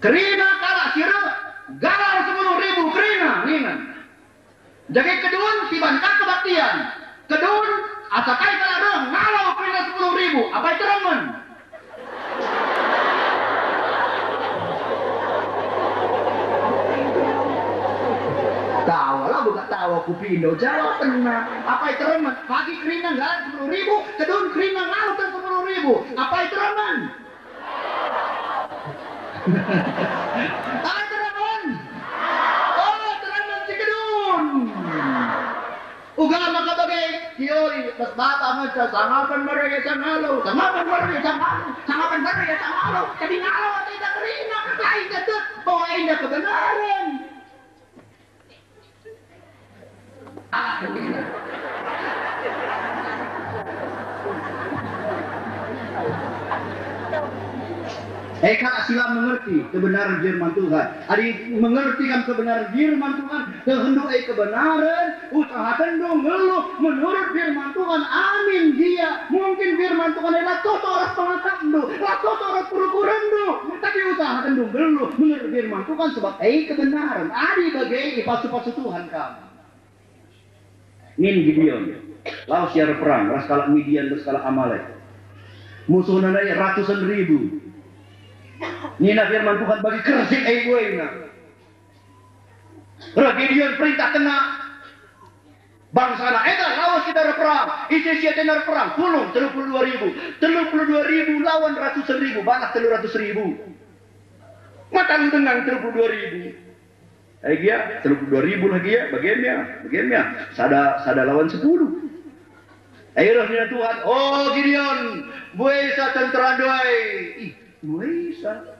Kerina kalak si reh, galar sepuluh ribu kerina, nina. Jadi kedun si banci kebaktian. Kedun, asa kai kalak reh ngalo kerina sepuluh ribu, apai teremen? Tawa lah, buka tawa kupindo, jawab pernah. Apai teremen? Pagi kerina galar sepuluh ribu, kedun kerina ngalo sepuluh ribu, apai teremen? Ai teremen. Oh, teremen si kedun. Uga maka bage teori bas Bapa ngenca sangapen merai asa ngalo, sangapen merai asa ngalo, sangapen merai asa ngalo. Jadi ngalo ateta kerina, ai tetep bahwa enda kebenaran. Eh, kalak si la mengerti kebenaran firman Tuhan. Adi mengerti kam kebenaran firman Tuhan, tehendu e kebenaran, usahakendu nggeluh menurut firman Tuhan. Amin, gia. Mungkin firman Tuhan e la cocok ras pengakapndu, la cocok ras perukurenndu. Tapi usahakendu nggeluh menurut firman Tuhan, sebab e kebenaran. Adi bage, ipasu-pasu Tuhan kam. Nina Gideon, lawes ia erperang ras kalak Midian ras kalak Amalek. Musuhna ndai ratusen ribu. Nina firman Tuhan, bagi kersik e buena. Reh Gideon perintahkenna bangsana, "Enda lawes kita erperang." Ise si atena erperang? Pulung, telu puluh dua ribu. Telu puluh dua ribu lawan ratusen ribu, balah telu ratus ribu. Maka lu dengang telu puluh dua ribu. Ai gia, telu puluh dua ribu lah gia, bagen ya, bagen ya. Sada, sada lawan sepuluh. Ai reh nina Tuhan, "Oh Gideon, mbuesa tentera ndai." Ih, mbuesa.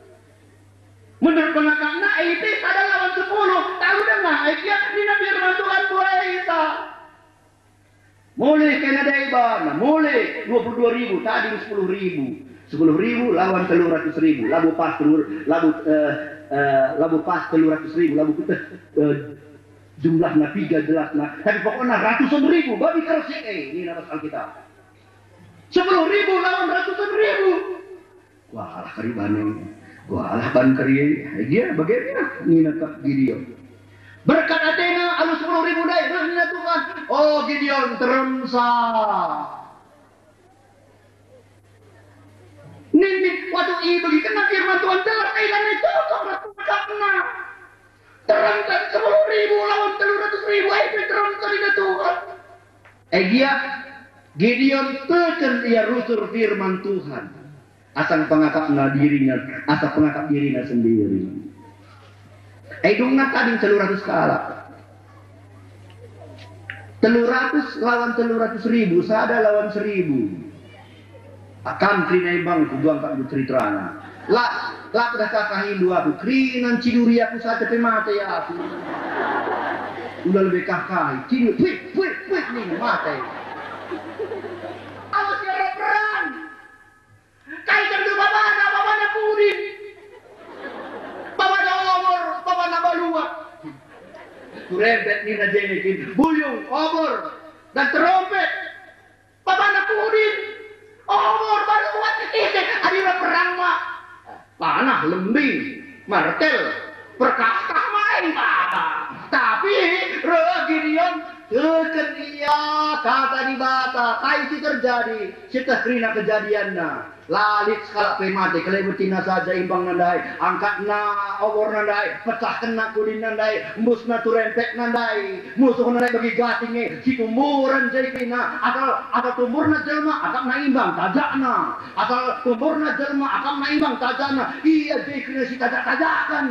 Menurut pengakapna, eh, pe sada lawan sepuluh. Talu denga, ai gia nina firman Tuhan, mbuesa. Mulih kena dai bana, mulih dua puluh dua ribu, tading sepuluh ribu. Sepuluh ribu lawan telu ratus ribu, labo pas telu, labo, eh, eh, labo pas telu ratus ribu, labo keteh, eh, jumlahna piga jelasna. Tapi pokokna ratusen ribu, babi kersik, eh, nina ras Alkitab. Sepuluh ribu lawan ratusen ribu. Kualah kari bana, kualah ban kari, ai gia bage nina kap Gideon. Berkat atena alu sepuluh ribu ndai, reh nina Tuhan, "Oh Gideon, teremsa." Nini, waktu ibegi kena firman Tuhan, jelas ai lanai cocok ras pengakapna. Teremsa sepuluh ribu lawan telu ratus ribu, ai pe teremsa nina Tuhan. Ai gia, Gideon teken ia rusur firman Tuhan. Asa pengakapna dirinya, asa pengakap dirinya sendiri. Ai dungna tading telu ratus kalak. Telu ratus lawan telu ratus ribu, sada lawan seribu. Akam kerina imbang ku duang kak ceriterana. La, la pedah kakahindu aku, kerina nciduri aku saja pe mate aku. Ula lebe kah kai, kini, puih, puih, puih, nina mate. Awas ia rap perang. Kai kenndu babana, babana pudin. Babana obor, babana baluak. Turempet nina jene kin, buyung, obor, dan terompet. Babana pudin. Obor, baluak, ise, adi rap perang ma. Panah, lembing, martel, perkakah main baba. Tapi reh Gideon, teken ia kata Dibata, kai si terjadi, sieteh kerina kejadianna. La lit sekalak pe mate, kelebetina saja imbangna ndai, angkatna oborna ndai, pecahkenna kudinna ndai, embusna turempetna ndai. Musuhna ndai bagi gasing e, situmburen je kerina, asal, asal tumburna jelma, akapna imbang, tajakna. Asal tumburna jelma, akapna imbang, tajakna. Ia je kerina sitajak-tajaken.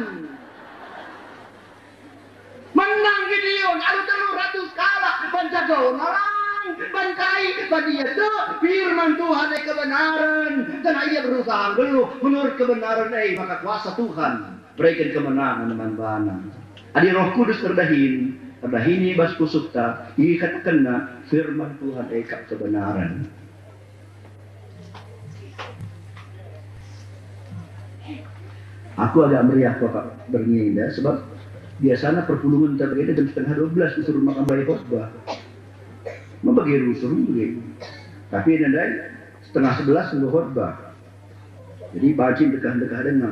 Menang Gideon, alu telu ratus kalak, ban jagona lang, ban kai, ban ia tek firman Tuhan e kebenaren, janah ia berusaha nggeluh menurut kebenaren e, maka kuasa Tuhan. Bereken kemenangen man bana. Adi Roh Kudus erdahin, erdahin i bas pusuhta, ikatakenna firman Tuhan e kap kebenaren. Aku agak meriah kok berngi enda, sebab biasanya perpulungen ta bagenda jam setengah dua belas disuruh makan bayi khotbah. Membagi rusur mungkin. Tapi enda ndai setengah sebelas enggo khotbah. Jadi banci ndekah-ndekah denga.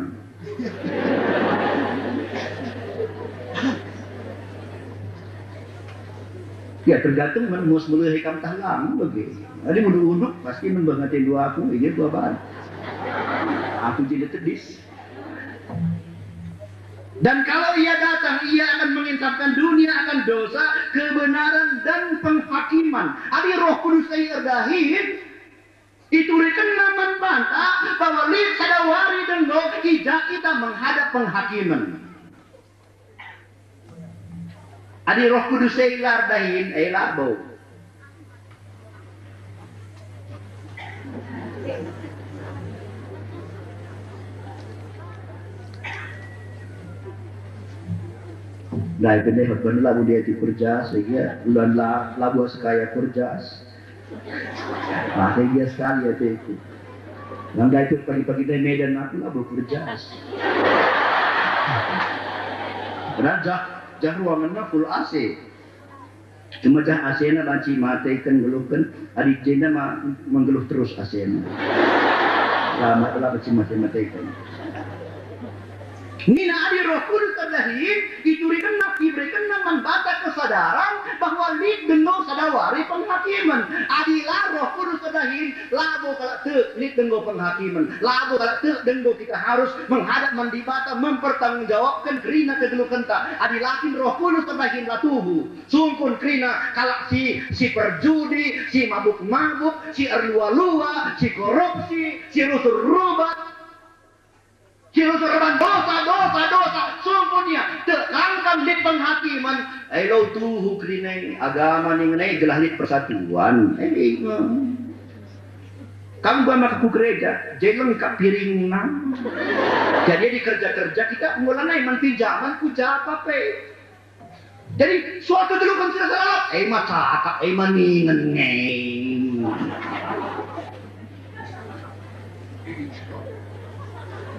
Ya, tergantung man muas melihe kam tah lang bage. Adi unduk-unduk pasti nembeh ngaten dua aku, iya dua bahan. Aku jadi tedis. Dan kalau ia datang, ia akan menginsafkan dunia akan dosa, kebenaran, dan penghakiman. Adi Roh Kudus e erdahin, iturikenna man banta bahwa lit sada wari denga i ja kita menghadap penghakimen. Adi Roh Kudus e la erdahin, e labo. Ndai pe ndai hotbah labo dia ti kerja, sehingga ulan la, labo sekaya kerja. Ah, sehingga sekali ateku. Nang ndai pe pagi-pagi ndai Medan aku labo kerja. Raja, jah ruanganna full A C. Cuma jah A C-na banci mateken, nggeluhken, adi jenda ma menggeluh terus A C-na. La, ma-, la banci mate-mateken. Nina adi Roh Kudus erdahin, iturikenna, iberekenna man banta kesadaran bahwa lit denga sada wari penghakimen. Adi la Roh Kudus erdahin, labo kalak tek lit denga penghakimen. Labo kalak tek denga kita harus menghadap man Dibata, mempertanggungjawabken kerina kegeluhenta. Adi la kin Roh Kudus erdahin, la tuhu. Sungkun kerina kalak si, si perjudi, si mabuk-mabuk, si erlua-lua, si korupsi, si rusur rubat, si rusur erban dosa, dosa, dosa. Sungkun ia, tek kangkan lit penghakimen. Eh, la tuhu kerina e, agama ningen e gelah lit persatuan. Eh, kam ba maka ku gereja, je lengkap piringna. Jadi, adi kerja-kerja kita mulai man pinjaman ku japa pe. Jadi, suatu kegeluhen si rasa lalap, eh, ma cakap, eh, ma ningen nge.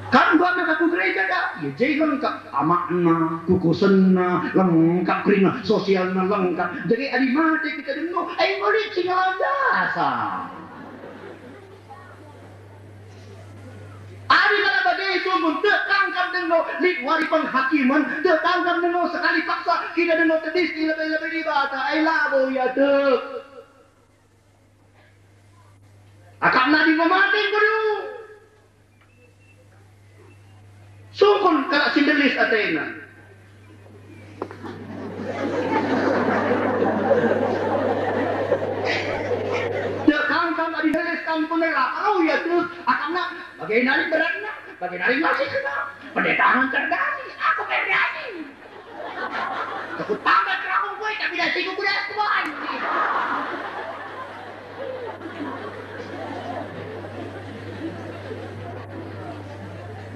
Kan banget aku gereja, dah. Ya, jadi lengkap amakna, kukusenna, lengkap kerina, sosialna lengkap. Jadi, adi mate kita denga, eh, ngulit si ngelawan dasar. Adi kala bage sungkun tek kangkan denga lit wari penghakimen, tek kangkan denga sekali paksa kita denga tedis i lebe-lebe Dibata, ai labo ia tek. Akapna adi mematen bedu. Sungkun kalak si ndelis atena. Tek kangkan adi ndelis kam ku neraka, oh ya tek, akapna bage nari beratna, bage nari masihna. Pendeta hanter dani, aku pe dani. Aku tambah terang gue, tapi dasiku kudas Tuhan.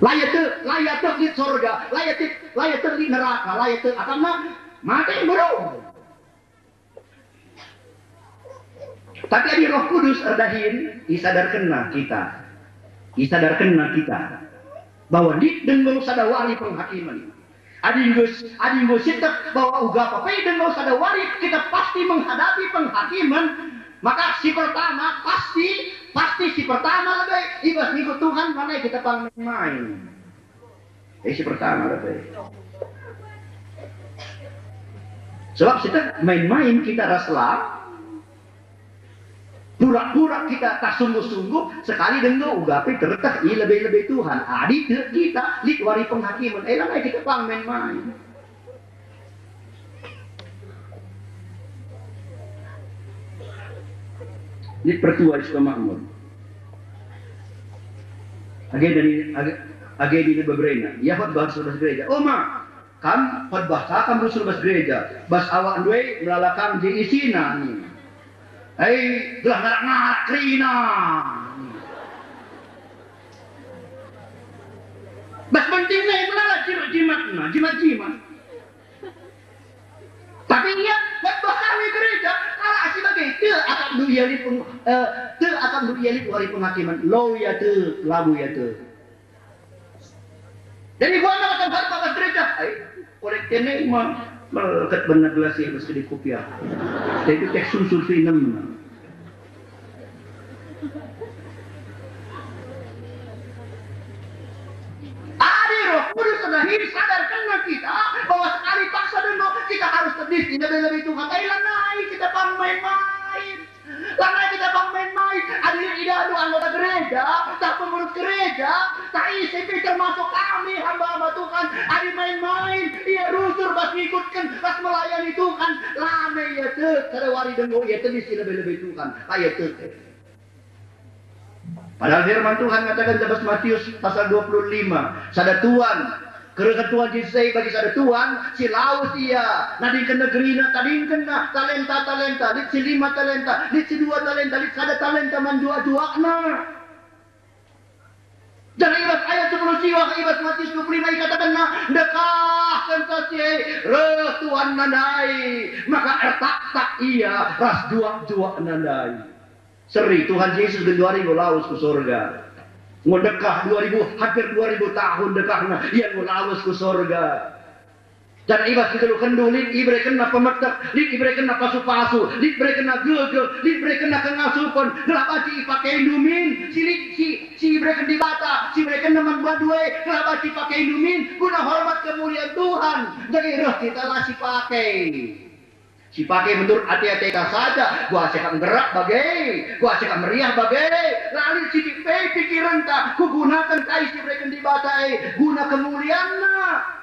La ia tek, la ia tek lit sorga, la ia tek, la ia tek lit neraka, la ia tek akapna. Mate beru. Tapi adi Roh Kudus erdahin, isadarkenna kita. Isadarkenna kita bahwa lit denga sada wari penghakimen. Adi enggo, adi enggo sieteh bahwa uga pe denga sada wari kita pasti menghadapi penghakimen, maka si pertama pasti, pasti si pertama lebe i bas ngikut Tuhan, lanai kita pang main-main. Eh, si pertama lebe. Sebab kita main-main kita ras la, pura-pura kita tak sungguh-sungguh, sekali denga uga pe terteh i lebe-lebe Tuhan. Adi tek kita lit wari penghakimen, eh, lanai kita pang main-main. Lit pertua i Sukamakmur. Age dani, age, age dina beberena. Ia khotbah ras gereja. "O ma, kam khotbah ka kam rusur bas gereja. Bas awakndu e melala kam je isina," nina. "Hei, gelah ngarak-ngarak kerina." Bas penting e melala jimat-jimatna, jimat-jimat. Tapi ia, waktu kami gereja, kalak si bage, tek akapndu ia lit peng-, eh, tek akapndu ia lit wari penghakimen, lo ia tek, labo ia tek. Jadi gua nggak akan balik ke gereja. Ai, kolek kene mah melket bener gelas ya, bas kedip kupiah. Jadi teh susu si enam. Adi Roh Kudus erdahin, sadarkenna kita bahwa sekali paksa denga kita harus tedis i lebe-lebe Tuhan. Ai, lanai kita pang main-main. Lanai kita pang main-main. Adi idahndu anggota gereja, tah pengurus gereja, tah ise pe termasuk kami hamba-hamba Tuhan. Adi main-main, ia rusur bas ngikutken, bas melayani Tuhan. Lanai ia tek, sada wari denga ia tedis i lebe-lebe Tuhan. Ai, ia tek. Padahal firman Tuhan ngataken i bas Matius pasal dua puluh lima, sada tuan, kerehen tuan Jesus e bagi sada tuan, si lawes ia, nadingken negerina, tadingkenna talenta-talenta, lit si lima talenta, lit si dua talenta, lit sada talenta man juak-juakna. Janah i bas ayat sepuluh siwah, i bas Matius dua puluh lima ikatakenna, "Ndekahkenca si e, reh tuanna ndai, maka ertaktak ia ras juak-juakna ndai." Seri, Tuhan Jesus genduari enggo lawes ku sorga. Enggo ndekah dua ribu, hampir dua ribu tahun ndekahna, ia enggo lawes ku sorga. Janah i bas kegeluhenndu lit iberekenna pemetek, lit iberekenna pasu-pasu, lit iberekenna gegeh, lit iberekenna kengasupen, gelah banci ipakendu min, si lit, si, si ibereken Dibata, si iberekenna man bandu e, gelah banci ipakendu min, guna hormat kemulian Tuhan. Jadi reh kita la sipake. Sipake menurut ate-ateta saja, kuasa kap nggerak bage, kuasa kap meriah bage, la lit sitik pe pikirenta, kugunaken kai si ibereken Dibata e guna kemulianNa.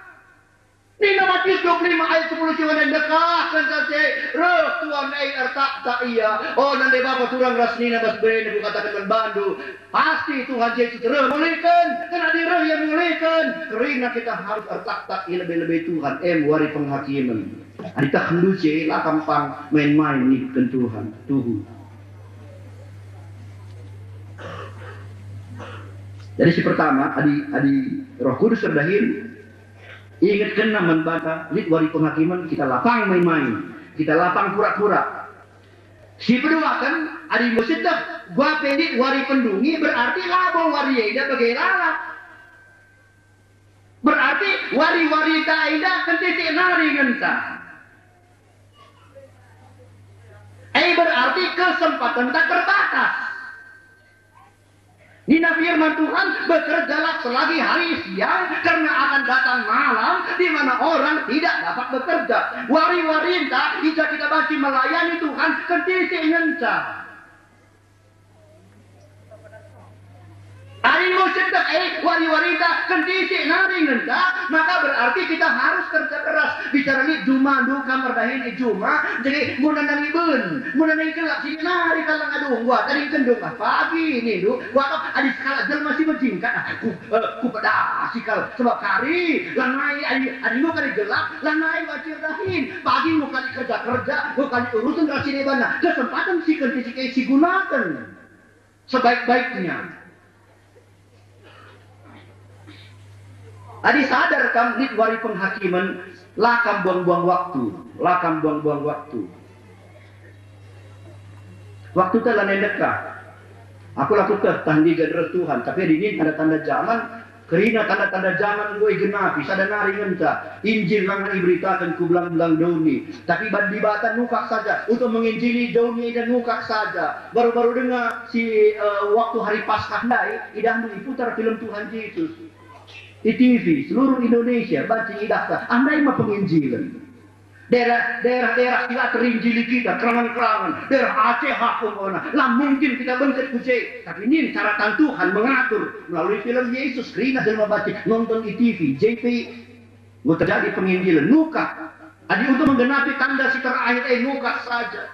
Nina Matius dua puluh lima ayat sepuluh siwah nari, "Ndekahkenca si e, reh tuan e, ertaktak ia." O, nande bapa turang ras nina bas bene kukataken man bandu, pasti Tuhan Jesus reh mulihken, kena adi reh ia mulihken, kerina kita harus ertaktak i lebe-lebe Tuhan, em wari penghakimen. Adi tehndu si e, la kam pang main-main ngikutken Tuhan, tuhu. Jadi si pertama, adi, adi Roh Kudus erdahin, ingetkenna man banta, lit wari penghakimen, kita la pang main-main, kita la pang pura-pura. Si peduaken, adi enggo sieteh, gua pe lit wari pendungi, berarti labo wari enda bage lalap. Berarti wari-warinta enda kentisik nari ngenca. E, berarti kesempatenta terbatas. Nina firman Tuhan, "Bekerjalah selagi hari siang, karena akan datang malam di mana orang tidak dapat bekerja." Wari-warinta, i ja kita banci melayani Tuhan, kentisik ngenca. Adi enggo sieteh, e, wari-warinta kentisik nari ngenca, maka berarti kita harus kerja keras. Bicara lit juma, ndu kam erdahin i juma, jadi mun nandangi ben, mun nandangi gelap, sitik nari kal ngadung, wah, tadingkenndu kah pagi nindu, wah, adi sekalak jelma si mejingkat, ah, ku, eh, kupedasi kal, sebab kari, lanai, adi, adi enggo kari gelap, lanai banci erdahin, pagi enggo kari kerja-kerja, enggo kari urusen ras si debanna, kesempaten si kentisik e sigunaken sebaik-baiknya. Adi sadar kam lit wari penghakimen, La kam buang-buang waktu, la kam buang-buang waktu. Waktu ta lanai ndekah. Aku la kueteh tah ndigan reh Tuhan, tapi adi nina tanda-tanda jaman, kerina tanda-tanda jaman enggo igenapi, sada nari ngenca Injil langa iberitaken ku belang-belang doni. Tapi ban Dibata nukak saja, untuk menginjili doni enda nukak saja. Baru-baru denga si, eh, waktu hari Paskah ndai, idahndu iputar film Tuhan Yesus. I T V seluruh Indonesia banci idahta, andai ma penginjilen. Daerah, daerah-daerah si la terinjili kita, kerangen-kerangen, daerah Aceh aku umpamana, la mungkin kita bengket ku je. Tapi nin cara tan Tuhan mengatur melalui film Yesus, kerina jelma banci nonton i T V, J P, enggo terjadi penginjilen, nukak. Adi untuk menggenapi tanda si terakhir, eh, nukak saja.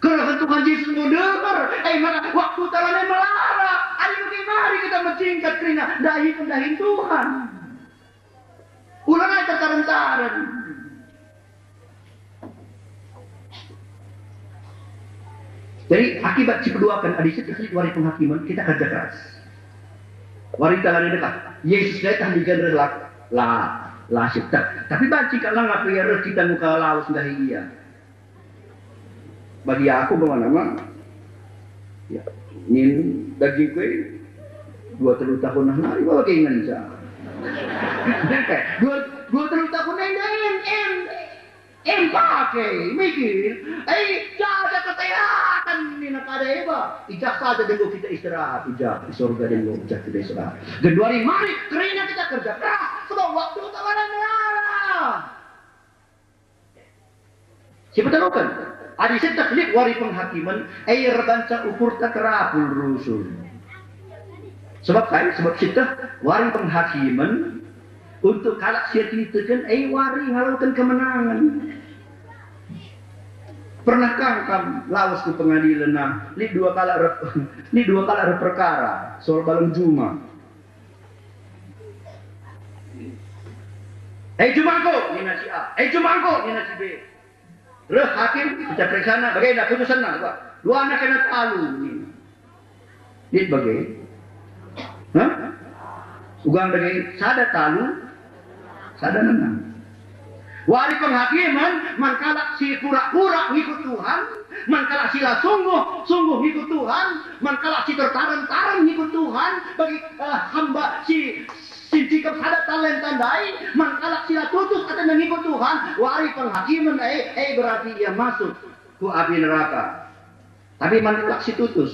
Kerehen Tuhan Yesus enggo deher, eh, maka waktu ta lanai melara. Adi bage mari kita mencingkat kerina dahi pendahin Tuhan. Ulang ai tertaren-taren. Jadi, akibat si peduaken, adi sieteh lit wari penghakimen, kita kerja keras. Wari ta lanai dekah. Yesus datang di genre la, la, la sieteh. Tapi banci kal langa pe ia reh kita muka lawes ndahi ia. Bagi aku pengalaman, ya, nin daging kue dua telu tahun nah nari bage ngenca. Dua, dua telu tahun enda em, em, em pake mikir, eh, jaga kesehatan nina kada eba. Ijah saja denggo kita istirahat, ijah di surga denggo ijah kita istirahat. Genduari mari kerina kita kerja keras sebab waktu tak ada melala. Sipeteluken, adi sieteh lit wari penghakimen, e erbanca ukurta terapul rusur. Sebab kai? Sebab sieteh wari penghakimen untuk kalak si erkiteken, e wari ngaloken kemenangen. Pernah kang kam lawes ku pengadilen, nah, lit dua kalak rep-, lit dua kalak erperkara soal baleng juma. Eh, jumangko, nina si A. Eh, jumangko, nina si B. Reh hakim, kita periksana, bagaimana putusanna? Wah, dua anak kena talu, nina. Dit bage. Hah? Ugang bage, sada talu, sada menang. Wari penghakimen, man kalak si pura-pura ngikut Tuhan, man kalak si la sungguh-sungguh ngikut Tuhan, man kalak si tertaren-taren ngikut Tuhan, bagi, eh, hamba si, si nsikep sada talenta ndai, man kalak si la tutus atena ngikut Tuhan, wari penghakimen, eh, eh, berarti ia masuk ku api neraka. Tapi man kalak si tutus.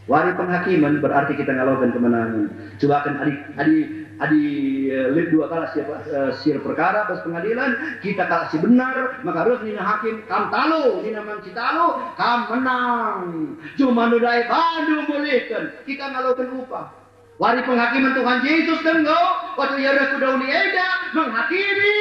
Wari penghakimen berarti kita ngaloken kemenangen. Cubaken adi, adi, adi, eh, lit dua kalak si, eh, si erperkara bas pengadilen, kita kalak si benar, maka reh nina hakim, "Kam talu," nina man si talu, "Kam menang. Juma ndai bandu mulihken, kita ngaloken upah." Wari penghakimen Tuhan Yesus denggo, waktu ia reh ku doni enda menghakimi.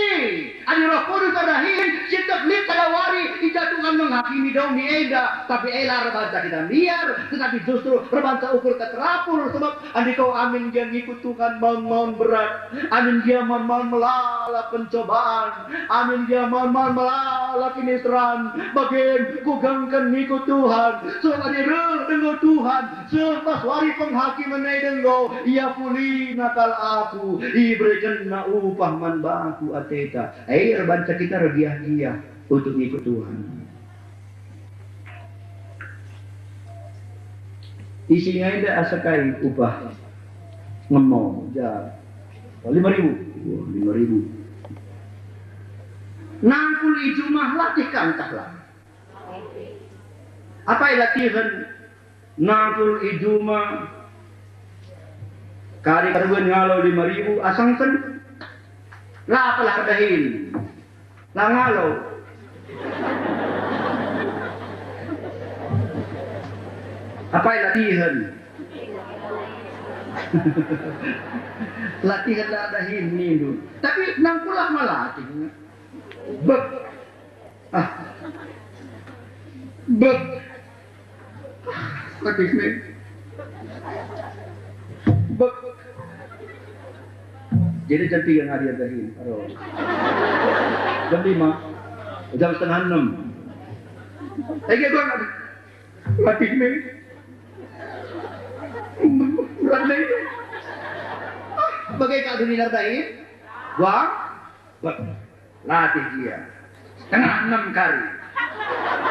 Adi Roh Kudus erdahin, sieteh lit sada wari, i ja Tuhan menghakimi doni enda. Tapi e la erbanca kita mbiar, tetapi justru erbanca ukur keterapul. Sebab adi kau amin gia ngikut Tuhan maun-maun berat, amin gia maun-maun melala pencobaan, amin gia maun-maun melala kiniseran, bagen kugengken ngikut Tuhan. Sebab adi reh denggo Tuhan, seh bas wari penghakimen e denggo, ia pulihna kal aku, iberekenna upah man bangku ateta. E, erbanca kita ergiah-giah untuk ngikut Tuhan. Isi ngai enda asa kai upah ngemo, ja. Oh, lima ribu. Wah, lima ribu. Nangkul i juma latih kantah lah. Apai latihen nangkul i juma? Kari karugen ngalo lima ribu asangken. La apalah erdahin. La ngalo. Apai latihen? Latihen la erdahin nindu. Tapi nangkulah malatih. Bek. Ah. Bek. Ah, sakit nih. Bek. Jadi jam tiga ngadi erdahin. Aduh. Jam lima. Jam setengah enam. Tiga gua ngadi. Sakit nih. Berat nih. Ah, bage kak dunia erdahin. Wah. Bek. Latih gia. Setengah enem kari.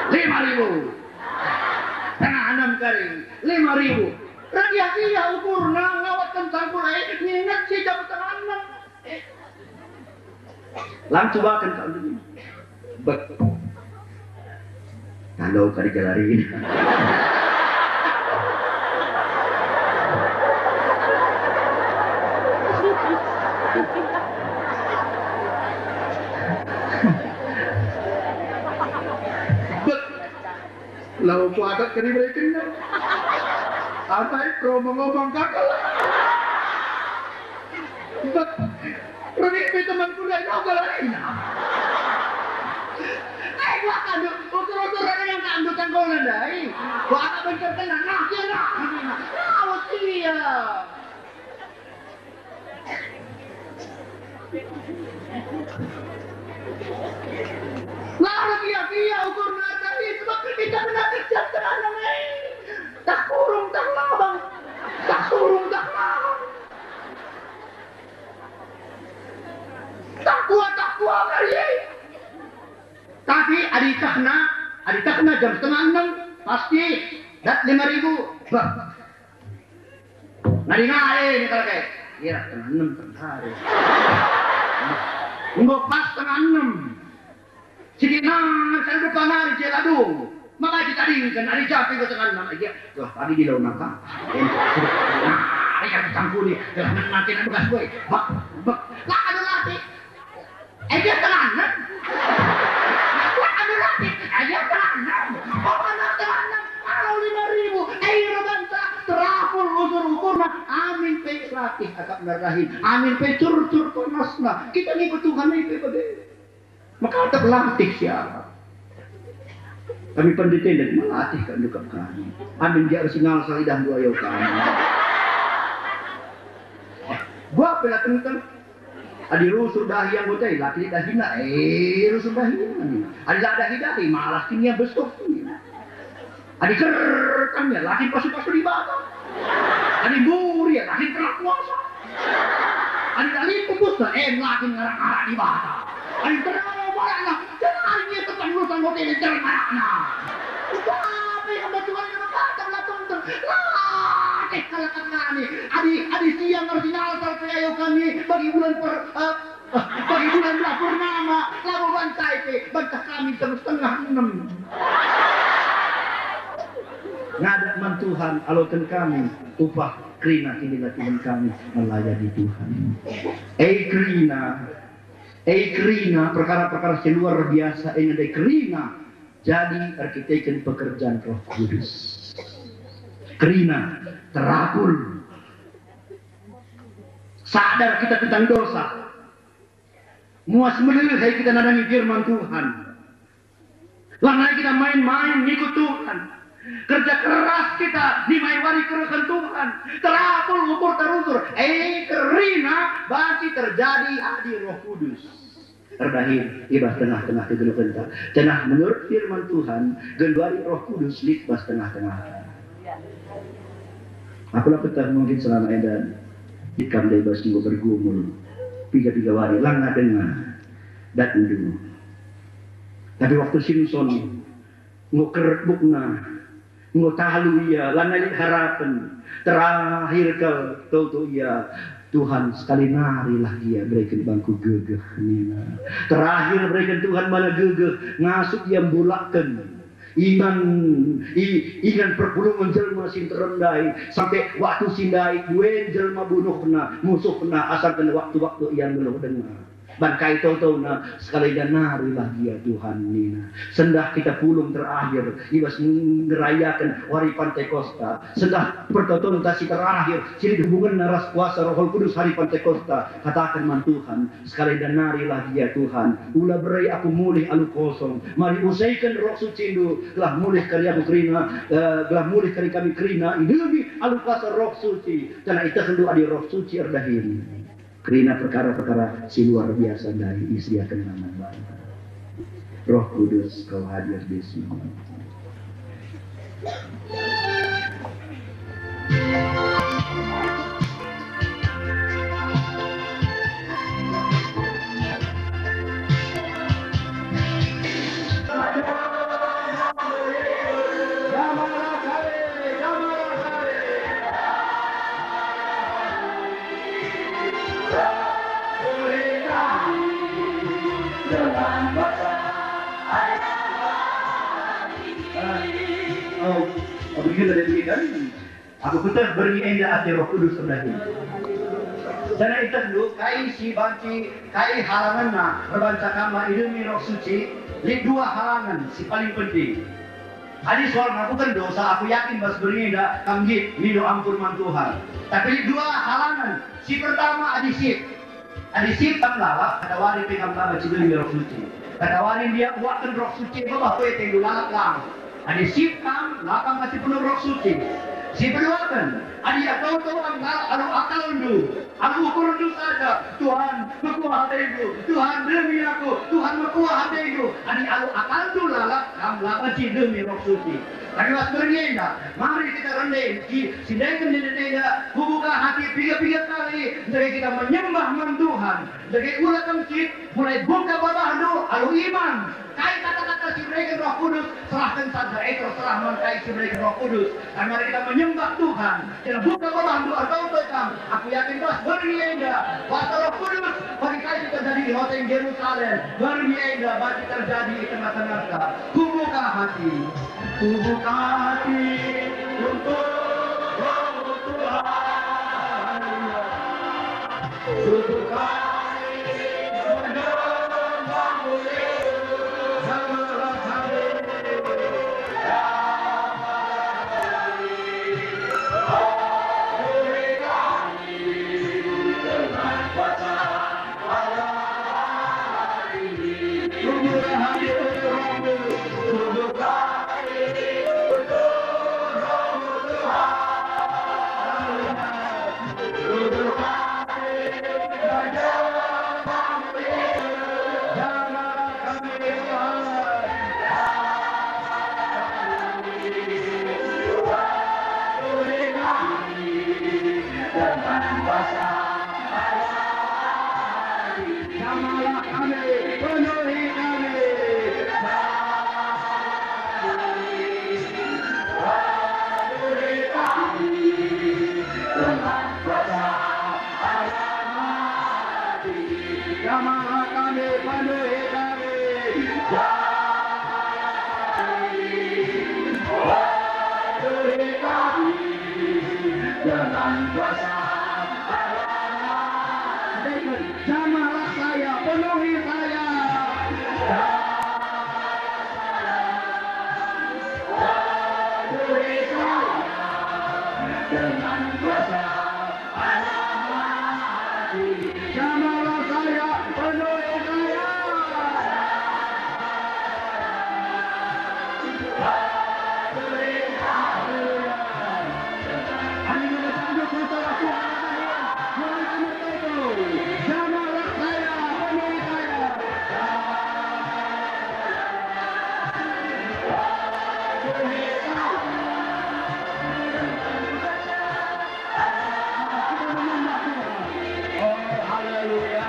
Lima ribu. Setengah enem kari. Lima ribu. Radiah-diah ukurna ngawatken cangkul e, nginget si jam setengah enem. Lang cubaken kak dulu. Bek. Talo kari jalarin. Bek. Lau kuadat kari berekenna. Atai pro mengomong kakal. Bek. Rene pe temanku ndai, lau galarina. Eh, gua kandu, ukur-ukur rene yang kandu tanggona ndai. Gua agak bentar kena, nah, dia nah, nah, nah, nah, iya. Lara gia-gia ukurna tadi, sebab kita kena kerja terana, eh. Tak kurung, tak labang. Tak kurung, tak labang. Tak kuat, tak kuat kari e. Tapi adi tehna, adi tehna jam setengah enam, pasti dat lima ribu. Bah. Ngadi-ngadi nih kalau kayak, iya, setengah enam tentara. Enggo pas setengah enam. Sidik nang selalu depan hari je ladung. Maka ditadingken hari Japi ke tengah nang aja. Wah, tadi di laut maka. Nah, ya campur nih. Telah nanti nak bekas gue. Bak, bak. Lah, ada latih. Aja tengah enam. Lah, ada latih. Aja tengah enam. Pokoknya tengah enam. Kalau lima ribu. Eh, robanta. Terapul usur ukurna. Amin pe latih akap narahin. Amin pe curcur panasna. Kita ngikut Tuhan ini pe bage. Maka tak latih siapa. Kami pendeta ndak melatih kak ndukap kami. Amin, dia harus ngalsal idahndu ayo kami. Gua pela tentang. Adi rusur dahi anggota, latih dahina, eh, rusur dahina. Adi la dahi-dahi, malah kin ia besok. Adi kerkan ya, la kin pasu-pasu Dibata. Adi mburi ya, la kin pernah puasa. Adi la lit pupusna, eh, la kin ngarak-ngarak Dibata. Adi terang barakna, janari ngietken urusan hotel, janari ngarakna. Tapi hamba Tuhan yang berkata, la tongtong, la, eh, kalak nani. Adi, adi siang harus ngalsal pe ayo kami bagi bulan per, eh, bagi bulan la Purnama, labo bantai pe, bantah kami setengah enam. Ngadap man Tuhan, aloken kami upah kerina kinilakilen kami melayani Tuhan. Eh kerina, eh kerina, perkara-perkara si luar biasa e ndai kerina jadi erkiteken pekerjaan Roh Kudus. Kerina, terapul. Sadar kita tentang dosa. Muas melehai kita nandangi firman Tuhan. Lanai kita main-main ngikut Tuhan. Kerja keras kita nimai wari kerehen Tuhan. Terapul ukur terusur. Eh, kerina banci terjadi adi Roh Kudus erdahin i bas tengah-tengah kegeluhenta. Janah menurut firman Tuhan, genduari Roh Kudus lit bas tengah-tengah. Aku la petah mungkin selama enda ikam dai bas enggo bergumul piga-piga wari, langa denga datndu. Tapi waktu Simson enggo keret bukna, enggo talu ia, lanai lit harapen. Terakhir kal toto ia, "Tuhan, sekali narilah gia bereken bangku gegeh," nina. Terakhir bereken Tuhan bana gegeh, ngasup ia mbulakken ingan, i-, ingan perpulungen jelma si nterem ndai, sampe waktu si ndai duen jelma bunuhna, musuhna, asangken waktu-waktu ia nggeluh denga. Ban kai totona, sekali enda narilah gia Tuhan nina. Sendah kita pulung terakhir, i bas ngerayaken wari Pantekosta. Sendah pertotonta si terakhir, si lit hubungenna ras kuasa Roh Kudus hari Pantekosta. Kataken man Tuhan, sekali enda narilah gia Tuhan. Ula bere aku mulih alu kosong. Mari usaiken Roh Sucindu, gelah mulih kari aku kerina, eh, gelah mulih kari kami kerina, idemi alu kuasa Roh Suci. Janah itehndu adi Roh Suci erdahin. Kerina perkara-perkara si luar biasa ndai isediakenNa man banta. Roh Kudus, Kau hadir di sini. Aku kueteh berngi enda ate Roh Kudus erdahin. Janah ietehndu kai si banci, kai halangenna erbahanca kam la idemi Roh Suci? Lit dua halangen si paling penting. Adi soal ngakuken dosa, aku yakin bas berngi enda kam nggit mindo ampun man Tuhan. Tapi lit dua halangen. Si pertama, adi sip. Adi sip kam lalap, katawari pe kam la banci idemi Roh Suci. Katawari ndia uakken Roh Suci, babah pe atendu lalap lang. Adi sip kam, la kam banci penuh Roh Suci. Si peduaken, adi atau-atau kam lalap alu akalndu, alu ukurndu saja, "Tuhan, mekuah atendu, Tuhan, demi aku, Tuhan, mekuah atendu." Adi alu akalndu lalap, kam la banci idemi Roh Suci. Tapi bas berngi enda, mari kita rende, ki-, sendeken nina enda, kubuka hati piga-piga kali, ndai kita menyembah man Tuhan. Ndai ula kam cit, mulai buka babahndu alu iman. Kai kata-kata si ibereken Roh Kudus, serahken saja, e, terserah man kai si ibereken Roh Kudus. Tapi mari kita menyembah Tuhan. Janah buka babahndu, atau kam, aku yakin bas berngi enda, kuasa Roh Kudus bagi kai si terjadi di Hoteng Jerusalem, berngi enda banci terjadi i tengah-tengahta. Kubuka hati. Kubuka hati untuk Roh Tuhan. Kubuka hati untuk Roh Tuhan. Jamalah kami, penuhi kami. Jamalah kami, penuhi kami. Dengan kuasa Allah. Jamalah saya, penuhi saya. Penuhi saya. Dengan kuasa Jamalah saya, penuhi saya. Jamalah saya, penuhi saya. Oh, haleluya.